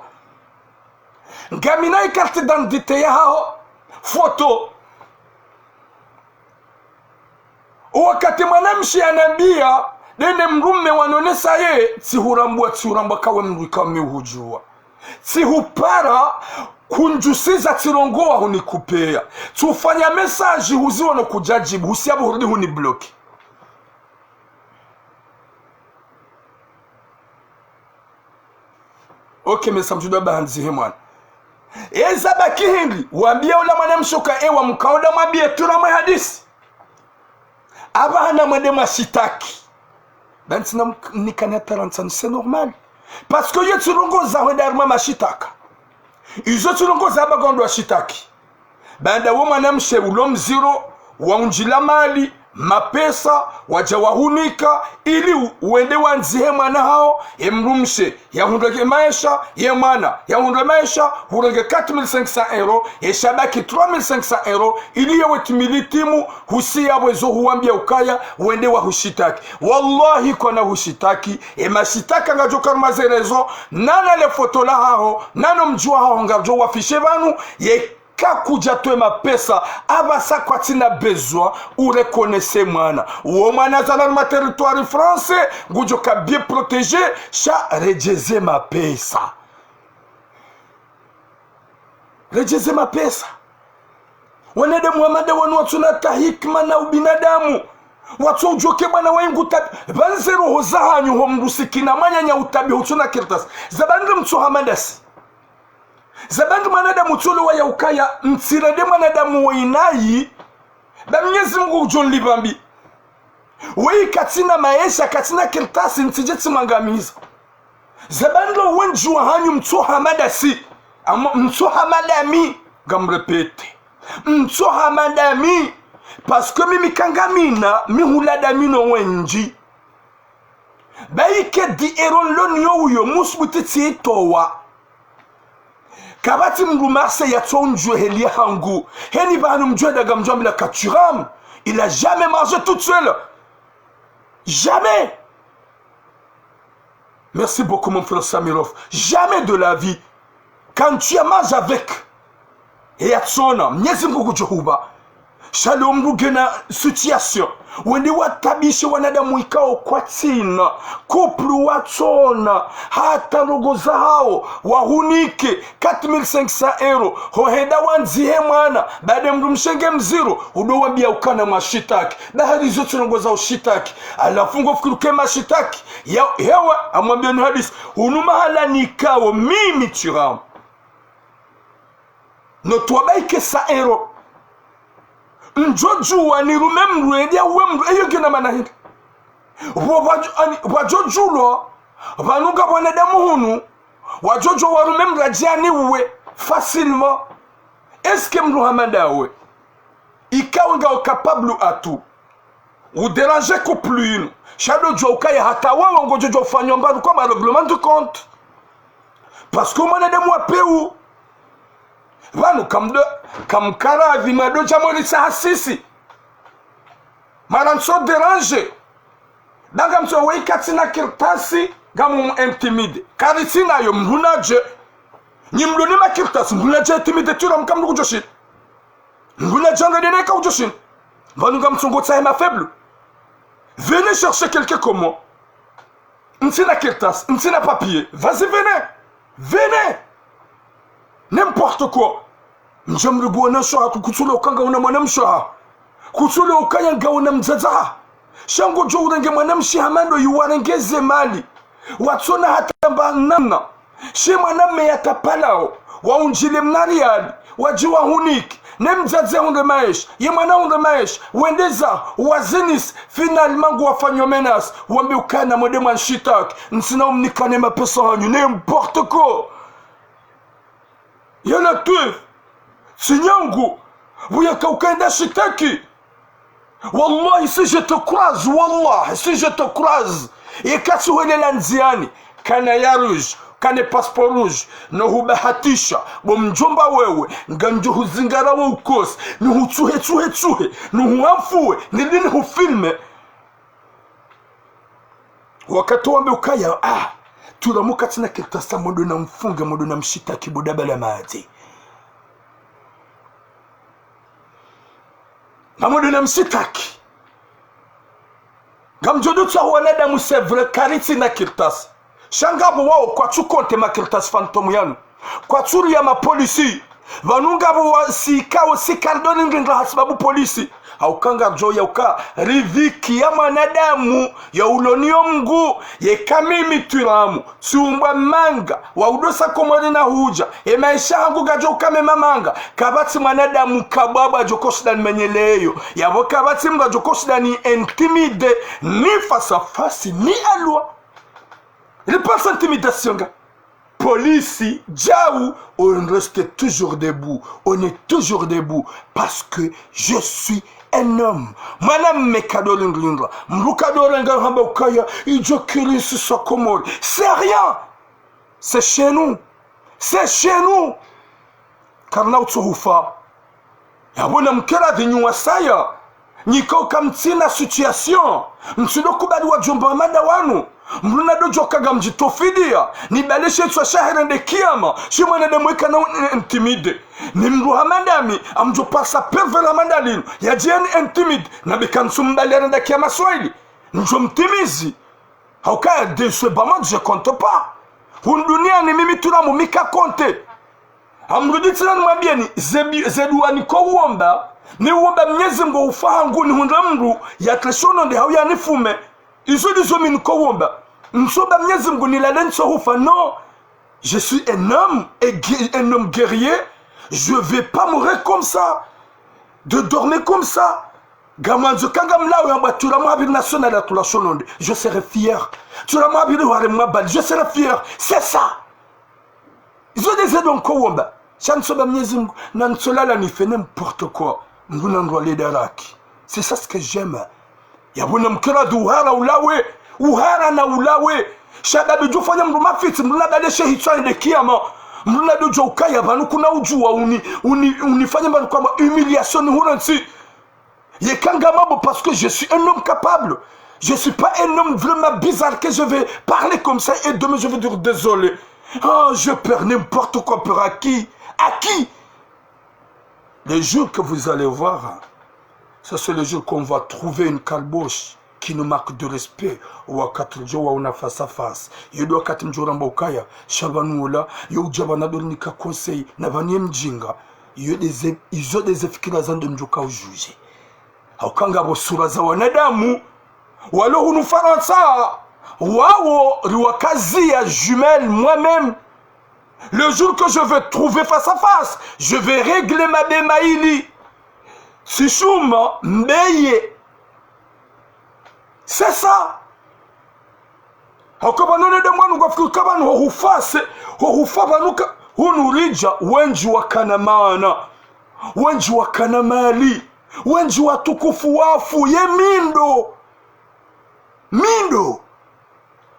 Ngamina ye carte d'identité yahaho. Photo. Owakati mwanamshe yanambia, nde ne mdrume wanonesa ye, tsihurambua, tsihurambua kawe mdru ika mi uhudjua. Tsihupara, kundjusiza, tsirongoa, hunikupeya. Tsihufanya message, huziwa no kudjadjibu, husiapvo hurudi hunibloqué. Ok, mesa mdjudo aba handzihe mwana. Eza baki hindri, wambie ola mwanamshe uka ewa mkaoda mwambie tura mwe hadisi. Aba hana mwende mwashitaki. Ba ntsina mk-, nikana tarantsanu, c'est normal. Parce que yo tsi ndrongoo za hwenda harumwa mashitaka. Izo tsi ndrongoo za aba ngwandro washitaki. Baanda wo mwanamshe ulo mziro, waundjila mali, mapesa, wadja wahunika, ili u-, wende wandzihe mwana hawo, ye mdrumshe, yahundre ye maesha, ye mwana, yahundre maesha, hurenge quatre mille cinq cents euros, ye shabaki trois mille cinq cents euros, ili yewe timili timu, husiapvo ezo huwambia ukaya, wende wahushitaki. Wallahi, kwana hushitaki, ye mashitaka ngadjo harumwa ze réseaux, nana le photo lahaho, nano mdji wahaho ngardjo wafishe pvanu, ye ka kudja towa mapesa, apvasa kwatsina besoin ureconnaisse mwana. Wo mwana zalwa harumwa territoire français, ngudjo ka bien protégé, sha redjeze mapesa. Redjeze mapesa. Wanadamu wa mada wanu watsuna ta hikima na ubinadamu. Watsu udjoke bwana waingu tabi. Pvandze roho zahanyu ho mdru sikina mwananya utabi hutsuna kartasi. Za bandre mtso hamadasi. Za bandre mwanadamu tsolo wa ya ukaya mtsirende mwanadamu wa inayi. Ba Mnyezi Mungu udjo nlipva mbi. Weyi katsina maesha, katsina kartasi, ntsidje tsimwangamiza. Za bandre wendji wahanyu mtso hamadasi. Amo mtso hamadami. Ngam répéter. Mtso hamadami. Parce que mimi ka ngamina, mi hula dami no wendji. Bayi ke dix euros nlo nayo uyo, musubuti tsiitowa. Kapvatsi mdru Marseille yatso undjwe heli hangu. Heni pvanu mdjwe daga mdjwa mila katuram. Il a jamais mangé tout seul. Jamais. Merci beaucoup, mon frère Samirov. Jamais de la vie. Quand tu as mal avec, e yatsona, Mnyezi Mungu kudjo hupva. Sha leo mdru ngena situation. Wende watabishe wanadamu ikao kwatsina. Couple watsona. Hata ndrongoo zahawo. Wahunike. Quatre mille cinq cents euros. Ho henda wandzihe mwana. Baanda mdrumshe nge mziro. Udo wambia ukana mwashitaki. Bahari izo tsi ndrongoo za ushitaki. Halafu ngo fikiri uke mashitaki. Ya, hewa, amwambia ni hadisi. Hunu mahala nikao mimi Thuram. No twabaike sa ero. Ndjodjuwa nirume mdru, edi yauwe mdru, eyo ngena mana hindri? Pvo, pvadjo-, ani, pvadjodjulwa, pvanu nga wanadamu hunu, wadjodjo warume mdru adje aniuwe, facilement. Est-ce que mdru hama ndawe, ikao ngawe capable à tout, udéranger couple yinu, sha ndo djuwa ukaya hata wawe ngodjodjo ufanya mbapvi kwa ma règlement de compte. Parce que mwanadamu wa pewu, pvanu kamdo-, kamkaradhi mado dja monisa hasisi. Mara ntso déranger. Ba ngamtso weyi katsina kartasi, ngamu intimider. Karitsina yo mdru nadje. Nyi mdo ni makartasi, mdru nadje intimider, tira mka mdru kudjoshinda. Mdru nadje anga dene ka udjoshinda. Pvanu ngamtso ngotsahe ma faible. Venez chercher quelqu'un comme moi. Ntsina kartasi, ntsina papier. Vas-y, venez. Venez. N'importe quoi. Mdja mribu wana mshe waha, kutsule ukaya ngauna mwana mshe waha. Kutsule ukaya ngauna mdzadze waha. Sha ngodjo urenge mwana mshe hama ndo yiwarengeze mali. Watsona hata mba namna. She mwanamme yatapalao, waundjile mna riali, wadji wahunike, ne mdzadze hundre maesha, ye mwana hundre maesha, wendeza, wazinise, finalement ngu wafanyo menace, wambe ukana mwende mwanishitaki, ntsina umnikane mapesa hanyu, n'importe quoi. Ya Latwif, tsi nyangu, pvuyaka ukaenda shitaki. Wallahi, si je te croise, wallahi, si je te croise, yeka tsuhwelela ndziani, kana ya rouge, kana passeport rouge, no hubahatisha, bo mdjomba wewe, ngamdjo huzingara wo ukosi, ni hutsuhe, tsuhe, tsuhe, ni huhamfuwe, ni dini hufilme. Wakati wambe ukaya, ah, turamu katsina kartasi, mwendo na mfunge, mwendo na mshitaki, bo daba la madzi. Ngamwendo na mshitaki. Ngamdjo dutsa wanadamu, c'est vrai, karitsina kartasi. Sha ngapvo wao kwatsu compter makartasi fantôme yanu. Kwatsu riya mapolisi. Pvanu ngapvo wasikao si kardoni ndrindra hasibabu polisi. Hauka ngardjo ya uka ridhiki ya mwanadamu ya uloniyo Mngu, yeka mimi turamu, tsiumbwa manga, wa udosa Komori na hudja, ye maesha hangu ngadjo uka mema manga, kapvatsi mwanadamu kabwabwa djo koshinda nimenyeleyo, yapvo kapvatsi mdru adjo koshinda ni intimider, ni face à face, ni à loi. Il pense intimidation nga. Polisi, djau, on reste toujours debout. On est toujours debout parce que je suis un homme. Mwanamme kadolindrindra. Mdru kadorenga hamba ukaya, idjo kiri ntsi sa Komori. C'est rien. C'est chez nous. C'est chez nous. Karina utsohufa. Yapvo namkeradhi nyi wasaya. Nyikao kamtsina situation. Mtsindo kubali wadjomba wa mada wanu. Mdru nadodjoka ngamdjitofidia. Nibaleshe itswa shahere nde kiyama. Shi mwanadamu yeka na un-, intimider. Ni mdru hama ndami, amdjo parsa pervers hama ndalinu. Yadje ni intimider. Nabe kantsu mbali ya renda kiyama swahili. Ndjo mtimizi. Hauka de ce bas monde, je compte pas. Hunu duniani mimi turamu mi ka compter. Amrudi tsina nimwambieni, ze bi-, ze dua niko uomba, ni uomba Mnyezi Mngu ufa hangu nihundre mdru, yatreshe ononde hau yanifume. Izo ndizo mi niko uomba. Ntsomba Mnyezi Mngu nilale ntsohufa, non. Je suis un homme, un gue-, un homme guerrier. Je vais pas mourir comme ça. De dormir comme ça. Ngamwandzo kanga mlawe yamba turamu habiri national ya tula shononde. Je serai fier. Turamu habiri hware mwabali. Je serai fier. C'est ça. Izo nde ze dua niko uomba. Sha ntsomba Mnyezi Mngu, na ntsolala nife n'importe quoi. Mngu na ndrwa le daraki. C'est ça ce que j'aime. Yapvo namkeradhi uhara ulawe. Uhara na ulawe. Sha babi djofanya mdru mafitsi, mdru nabaleshe hitswa nde kiyama. Mdru nadodjo ukaya pvanu kuna udjuwa uni, uni, unifanya mbani kwamba humiliation ni hurantsi. Yeka ngamabo parce que je suis un homme capable. Je suis pas un homme vraiment bizarre que je vais parler comme ça et demain je vais dire désolé. Oh, je perds n'importe quoi, peur à qui ? À qui ? Le jour que vous allez voir, ça c'est le jour qu'on va trouver une caboche qui nous manque de respect. Wakati ridjo waona face à face. Yo ndo wakati mdjo ramba ukaya, sha pvanu ola, yo udja pvanu adori nika conseil, na pvanu ye mdjinga. Iyo nde ze, izo nde ze fikira zandru mdjo ka ujuge. Hauka ngapvo sura za wanadamu, walo hunu Farantsa, wawo riwakaziya jumelle moi-même. Le jour que je vais trouver face à face, je vais régler ma bema ili. Tsishuma mbeye. C'est ça. Hauka pvanu nde mwanu ngwafikiri ka pvanu ho hufase, ho hufa pvanu ka, hunu ridja, wendji wakana maana, wendji wakana mali, wendji watukufu wafu, ye mindo. Mindo.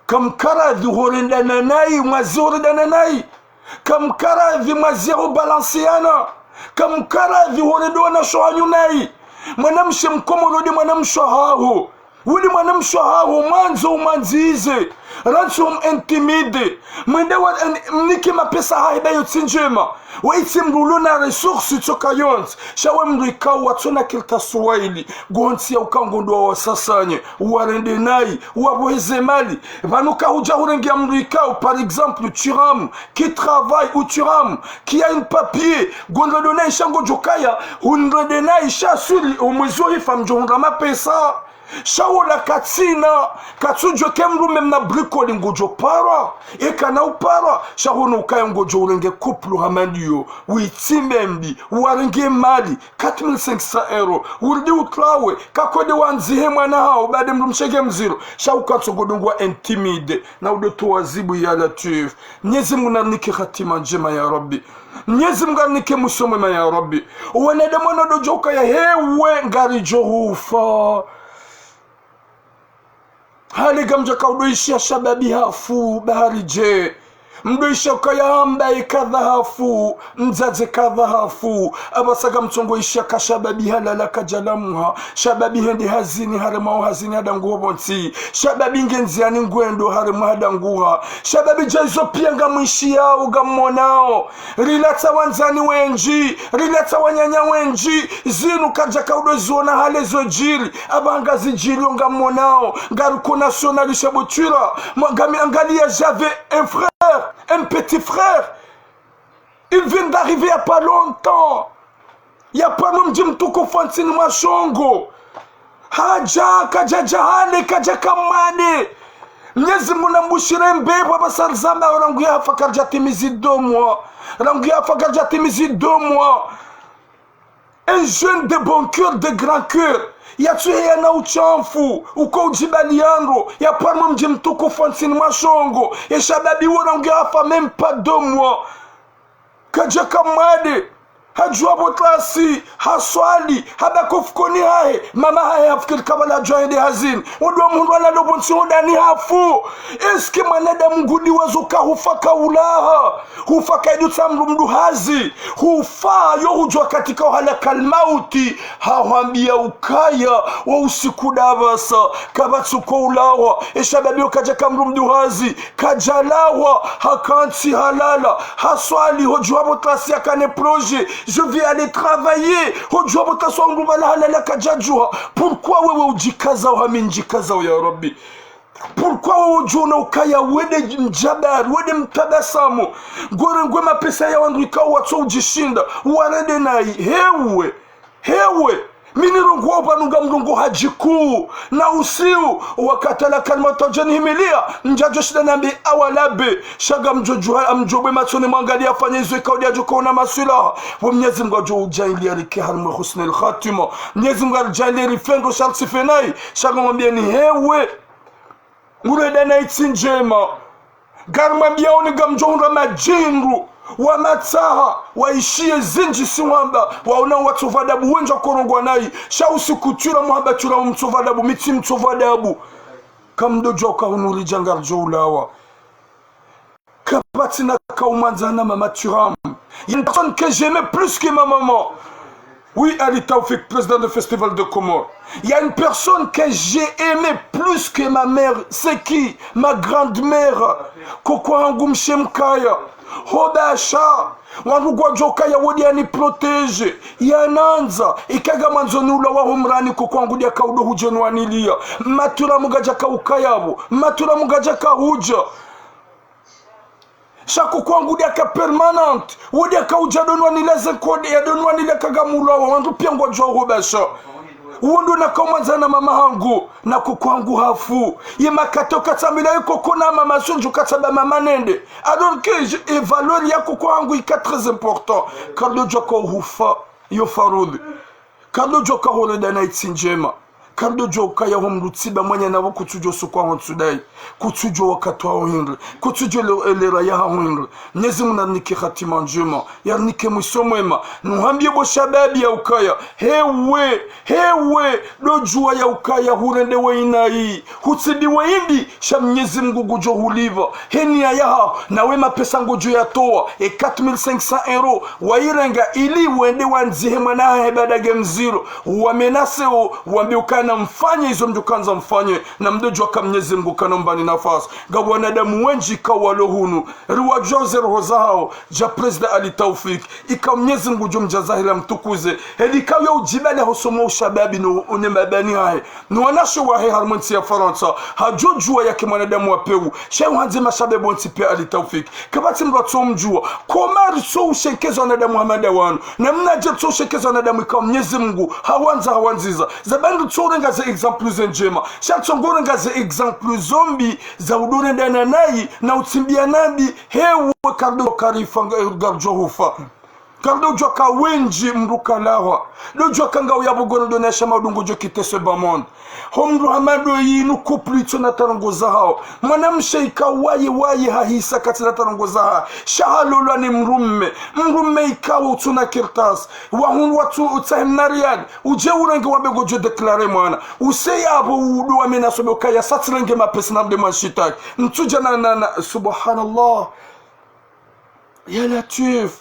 Kamkaradhi horendana nayi, mwazi horendana nayi. Kamkaradhi mwazi ya ho balansiana. Kamkaradhi horende wanasho hanyu nayi. Mwanamshe mkomori nde mwanamshe haho. Wuli mwanamshe haho, mwandzo umwandzize. Rantsi um intimide. Mwende wa, en, mnike mapesa hahe ba yo tsi ndjema. Wa itsi mdru ulo na ressource tsoka yontsi. Sha we mdru ikao watsona kilta suwaili. Gontsi ya uka ngondo wa wasasanye. Warende nayi. Wapvoheze mali. Pvanu ka hudja hurenge ya mdru ikao, par exemple, Thuram, qui travaille ou Thuram, qui a un papier. Ngondo nayi sha ngodjo kaya. Hundrende nayi sha suli. Umwezi wo hifa mdjo hundra mapesa. Sha wola katsina, katsudjuwa ke mdrume mna bricole ngudjo parwa, eka na uparwa, sha hono ukaya ngudjo urenge couple hama ndiyo, witsi membi, warenge mali, quatre mille cinq cents euros, urudi utrawe, kakwende wandzihe mwana haho, baada mdrumshe nge mdziro, sha ukantso ngodungwa intimide, na udo towa zibu ya Latwif. Mnyezi Mungu narinike hatima ndjema ya Rabbi. Mnyezi Mungu arinike mwiso mwema ya Rabbi. Wanadamu wana dodjo ukaya hewe ngaridjo hufa. Hali ngamdjo ka udo ishiya shababi hafu, bahari dje. Mdo ishiya ukaya mbaye kadha hafu, mdzadze kadha hafu. Apvasa ngamtsongo ishiya ka shababi halala kadjalamuha. Shababi hende hazini haremwa o hazini hadanguha pvontsi. Shababi nge ndziani ngwendo haremwa hadanguha. Shababi dja izo piya ngamwishiyao ngammonao. Rilatsa wandzani wendji, rilatsa wananya wendji, zinu kadja ka udo ziona hale zo djiri, apvaha ngazidjiriyo ngammonao, ngari ko nationalisé botwira, mwa ngami angaliya j'avais un frère, un petit frère, il vient d'arriver il y a pas longtemps. Ya pvanu mdji mtukufu wa ntsini mwa shongo. Hadja, kadjadja hale, kadjaka mwade. Mnyezi Mungu nambushire mbepvo apvasa rizamba, orangu yahafa karidjatimizi deux mois. Rangu yahafa karidjatimizi deux mois. Un jeune de bon cœur, de grand cœur. Yatsuheya na utshamfu, uko udjibali yandro. Ya pvanu mdji mtukufu wa ntsini mwa shongo. Ye shababi wo rangu yahafa même pas deux mois. Kadjaka mwade, hadjuwa pvo tlasi, haswali, habaki ofukoni hahe, mama hahe hafikiri kabla hadjuwa hende hazini. Wandru wa mhundru walala pvontsi hodani hafu. Est-ce que mwanadamu ngudi wazo ka hufa ka ulawa? Hufa ka idutsa mdru mdru hazi. Hufa yo hudjuwa katika ohalakal mauti. Hahwambiya ukaya, wo usiku ndapvasa, kapvatsi uko ulawa. Ye shababi yo kadjaka mdru mdru hazi. Kadjalawa, hakantsi halala, haswali, hodjuwa pvo tlasi yakane projet, je vais aller travailler, hodjuwa pvo tlasi wandru pvala halala kadjadjuha. Pourquoi wewe udjikazao hami ndjikazao ya Rabbi? Pourquoi wewe udjona ukaya wende mdjabari, wende mtabasamu? Ngorengwe mapesa ya wandru ikao watso udjishinda, warende nayi, hewe. Hewe, mi nirongoao pvanu ngamrongoao hadjiku, na usiu, wakati la kalima tadjani himiliya, ndjadjo shinda nambi awalabe, sha ngamdjo djuha, amdjo bwe matsoni mwangaliya afanye izo ikao ndiyadjo kaona maswilaha, pvo Mnyezi Mungu adjo udjaanliya rike harimwa husnul khatima, Mnyezi Mungu adjaanliye rife ndro sha ritsife nayi, sha ngamwambiyeni hewe. Ngurenda nayi tsi ndjema. Ngarimwambiyaoni ngamdjo hundra madjindru, wa matsaha, waishiye zindji si wamba, waona watsopva adabu wendji wakorongowa nayi, sha usiku tsura muhamba tsura mtsopva adabu, mi tsi mtsopva adabu. Kamdodjuwa uka hunu ridja ngaridjo ulawa. Kapvatsina ka umwandzana mama Thuram. Il y a une personne que j'aimais plus que ma maman. Oui, Ali Taoufik, président du Festival de Comores. Il y a une personne que j'ai aimée plus que ma mère. C'est qui? Ma grand-mère. Koko hangu mshe mkaya. Ho basha. Wandru ngwadjo kaya wo ndiyani protéger. Yanandza. Ika ngamwandzo ni ulawa ho mrani koko hangu ndiyaka udo hudje nwaniliya. Mma Thuram ngadjaka ukaya pvo. Mma Thuram ngadjaka hudja. Sha koko hangu ndiyaka permanente, wo ndiyaka udja donwanile ze nkode, ya donwanile ka ngamulawa, wandru piya ngwadjuwao ho basha. Uwo ndo nakaumwandza na mama hangu, na koko hangu hafu. Ye makati ukatsambila ye koko na mama, sho ndjo katsamba mama nende. Alors que je, e valeur ya koko hangu ika très important. Kardodjo ka uhufa, yo faradhwi. Kardodjo ka hurenda na itsi ndjema. Kardodjo kaya ho mdru tsiba mwanya na wo kutsudjo sukwa ho ntsu dayi. Kutsudjo wakati wa uhindri. Kutsudjo le-, lera ya ha uhindri. Mnyezi Mungu narinike hatima ndjema. Yarinike mwiso mwema. Nuhambie bo shababi ya ukaya. Hewe, hewe, dodjuwa ya ukaya hurende we inayi. Hutsibi we indi, sha Mnyezi Mungu ngudjo hulipva. He niya yaha, nawe mapesa ngodjo yatowa. E quatre mille cinq cents euros. Wayirenga ili wende wandzihe mwana hahe baada ge mziro. Wamenaseo, wambe ukana mfanye izo mdjo kandza mfanye. Na mdodjuwa ka Mnyezi Mungu kana mbani nafasi. Nga wanadamu wendji ka walo hunu. Riwadjuwa ze roho zahao, dja Président Ali Taoufik. Ika Mnyezi Mungu djo mdjaza hila mtukuze. Heli ka uya udjibali ho somo ushababi no, une mabani hahe. No wanashe wahe harimwa entsi ya Farantsa. Hadjodjuwa yake mwanadamu wa pewu. Sha uhandze mashababi wontsi pia Ali Taoufik. Kapvatsi mdru atso mdjuwa. Comment ritso ushenkeza wanadamu hama nda wanu. Namnadje ritso ushenkeza wanadamu ika Mnyezi Mungu. Hawandza, hawandziza. Zabani ritso urenga ze exemple ze ndjema. Sha ritso ngo urenga ze exemple zo mbi. Za udorendana nayi na utsimbiya nabi, hewe kardodjo ka rifa, eh, kardodjo hufa. Kardodjo ka wendji mdru kalahwa. Dodjo ka nga uya bugoro dona sha madungo djo quitter ce bas monde. Ho mdru hama ndo yinu couple itso na tarongo zahao. Mwanamshe ika waye waye hahisa katsina tarongo zaha. Sha halolwa ni mdrume. Mdrume ika utsuna kartasi. Wahundru watsu utsahe mna riyali. Udje urenge wambe ngodjo déclarer mwana. Use yapvo udu wamenaso be ukaya sa tsirenge mapesa na mdru mwanshitaki. Mtsudja na, na, na, subhanallah. Ya Latwif.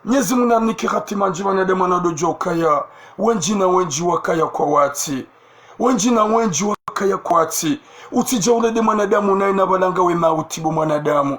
Mnyezi Mungu narinike hatima ndjema wanadamu wana dodjo ukaya. Wendji na wendji wakaya kwa watsi. Wendji na wendji wakaya kwa watsi. Utsidje urende mwanadamu nayi na pvala ngawe mauti bo mwanadamu.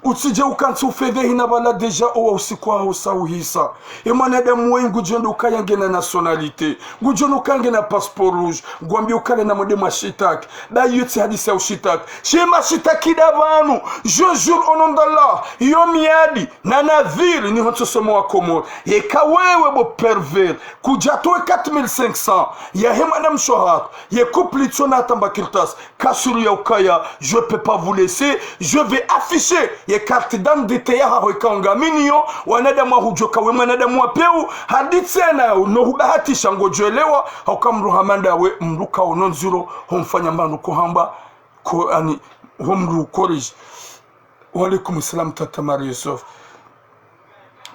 Utsidje ukantsi ufedhehi na pvala déjà owa usiku waho sa uhisa. E mwanadamu we ngudjo ndo ukaya ngena nationalité. Ngudjo ndo ukaya ngena passeport rouge. Ngwambi ukale na mdru mwanshitaki. Ba iyo tsi hadisi ya ushitaki. She mashitaki nda pvanu. Je jure au nom d'Allah. Iyo miadi. Na nadhiri ni ho ntso somo wa Komori. Yeka wewe bo pervers. Kudja towe quatre mille cinq cents. Yahe mwanamshe hatru. Ye couple itso na tamba kartasi. Kasuru ya ukaya, je peux pas vous laisser, je vais afficher ye carte d'identité yahaho ika ungaminiyo, wanadamu wahudjo ka we mwanadamu wa pewu, hadi tsena no hubahatisha ngodjo elewa, hauka mdru hama ndawe, mdru ka uno ndziro, humfanya mbandru kohamba, ko, ani, ho mdru corrige. Wa alaykum salam, tata Marie Yusuf.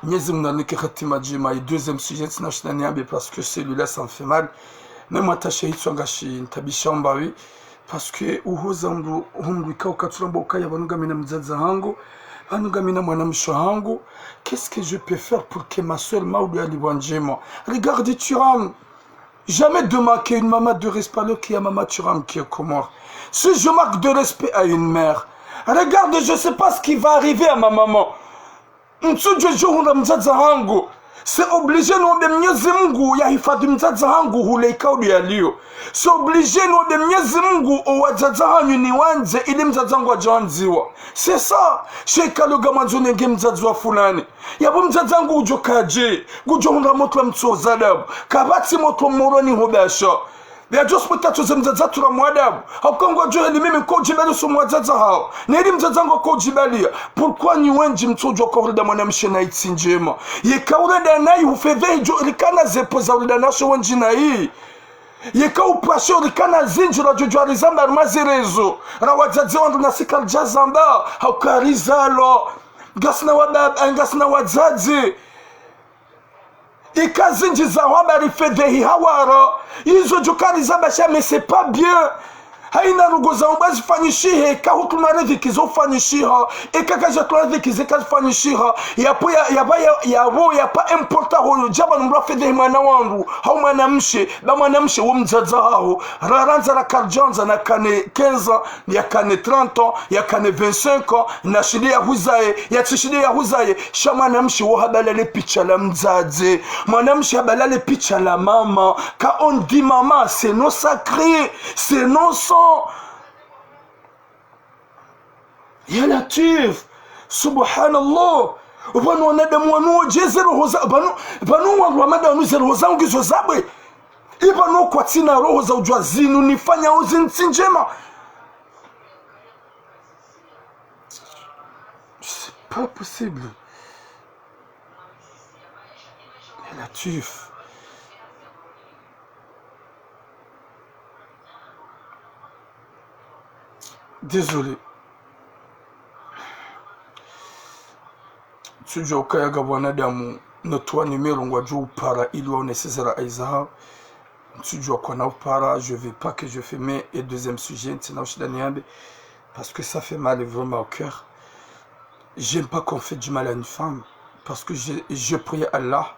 Mnyezi Mungu narinike hatima ndjema. Et deuxième sujet, tsina ushinda niyambe parce que celui-là, ça me fait mal. Même attaché hitswa ngashi ntabisha mbawi. Parce que uhoza mdru, mdru ika ukatsura mba ukaya pvanu ngamina mdzadze hangu, pvanu ngamina mwanamshe hangu. Qu'est-ce que je peux faire pour que ma sœur Maoudou yalipvwa ndjema? Regarde, Thuram. Jamais de manquer une maman de respect alors qu'il y a maman Thuram qui est Comore. Si je manque de respect à une mère, regarde, je sais pas ce qui va arriver à ma maman. Ntsudjo djo hundra mdzadze hangu. C'est obligé niombe Mnyezi Mungu yahifadhwi mdzadze hangu hule ika udu yaliyo. C'est obligé niombe Mnyezi Mungu owadzadze hanyu niwandze ili mdzadze hangu adjo wandziwa. C'est ça. She ika lo ngamwandzo nenge mdzadze wa fulani. Yapvo mdzadze hangu udjo kadje, ngudjo hundra motro mtsoza adabu. Kapvatsi motro moro ni hobasha. Yadjo sipota tsoze mdzadze hatru la mwadabu. Hauka ngwadjo heli mimi ko udjibali so mwadzadze hawo. Na ili mdzadze hangu ko udjibaliya. Pourquoi nyi wendji mtsodjuwa ka urida mwanamshe na itsi ndjema? Yeka urida nayi hufedhehi djo rikana zepvo za urida nasho wendji nayi. Yeka upvasho rikana zindji radjo djuwa rizamba harumwa zirezo. Ra wadzadze wandru nasi karidja zamba. Hauka rizalwa. Ngasina wababa, ngasina wadzadze. Ika zindji za hwamba rifedhehi hawara. Izo djo ka rizamba sha mais c'est pas bien. Haina ndrongo za hwamba zifanyishihe, eka hutru maredhi kizo fanyishiha, eka kaja tru maredhi kize kazifanyishiha. Yapvo ya, yapvo ya, yapvo ya pas importa hoyo djaba numdru afedhehi mwana wandru. Hau mwanamshe, ba mwanamshe wo mdzadze haho. Rarandza rakaridjandza na kane quinze ans, yakane trente ans, yakane vingt-cinq ans, na shinde yahuzaye, yatsishinde yahuzaye, sha mwanamshe wo habalale picha la mdzadze. Mwanamshe habalale picha la mama. Quand on dit maman, c'est nom sacré, c'est nom sang. Ya Latwif, subhanallah. Pvanu wanadamu wanu wodje ze roho za, pvanu, pvanu wandru wa mada wanu ze roho za ungizo zabwe. Ipvanu kwatsina roho za udjuwa zinu nifanyao zinu tsi ndjema. C'est pas possible. Mais la tuf. Désolé. Ntsudjuwa ukaya ngapvo wanadamu notowa numéro ngwadjo upara ili waonese ze rai zahao. Ntsudjuwa kwana upara, je veux pas que je filme. Et deuxième sujet, ntsina ushinda niyambe, parce que ça fait mal vraiment au cœur. J'aime pas qu'on fait du mal à une femme, parce que je, je prie Allah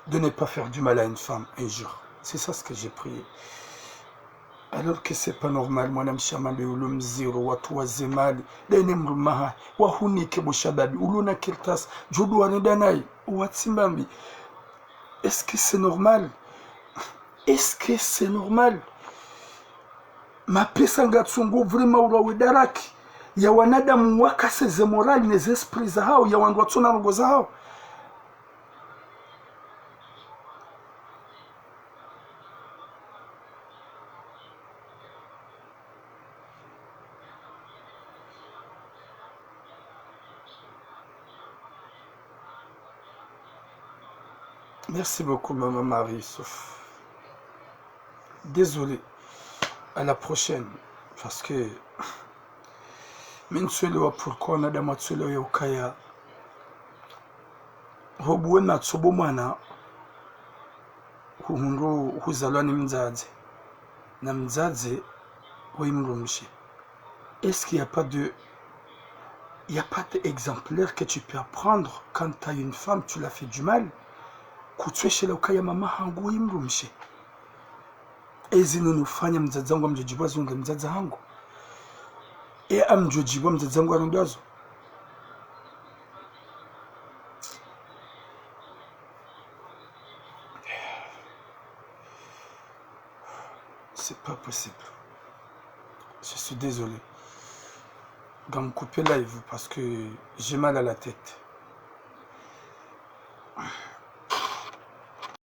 de ne pas faire du mal à une femme un jour. C'est ça ce que j'ai prié. Alors que c'est pas normal, mwanamshe amambe ulo mziro, watowa ze mali, dene mrumaha, wahunike bo shababi, ulo na kartasi, djo duwa nenda naye, watsi mbambi. Est-ce que c'est normal? Est-ce que c'est normal? Mapesa ngatsungo vraiment urawe daraki ya wanadamu wakase ze morale ne ze esprit zahao, ya wandru watsona ndrongo zahao. Merci beaucoup, Maman Marie Youssouf. Désolé. À la prochaine. Parce que mi ntsuelewa pourquoi wanadamu watsuelewa ya ukaya hobuwe matso bo mwana huhundru huzalwa ni mdzadze, na mdzadze hoyi mdrumshe. Est-ce qu'il y a pas de, il y a pas d'exemplaire que tu peux apprendre quand t'as une femme, tu l'as fait du mal? Kutsueshela ukaya mama hangu hoyi mdrumshe. Ezi nunu ufanya mdzadze hangu amdjodjibwa zunge mdzadze hangu. E amdjodjibwa mdzadze hangu arendwazo. C'est pas possible. Je suis désolé. Ngamkupve live parce que j'ai mal à la tête.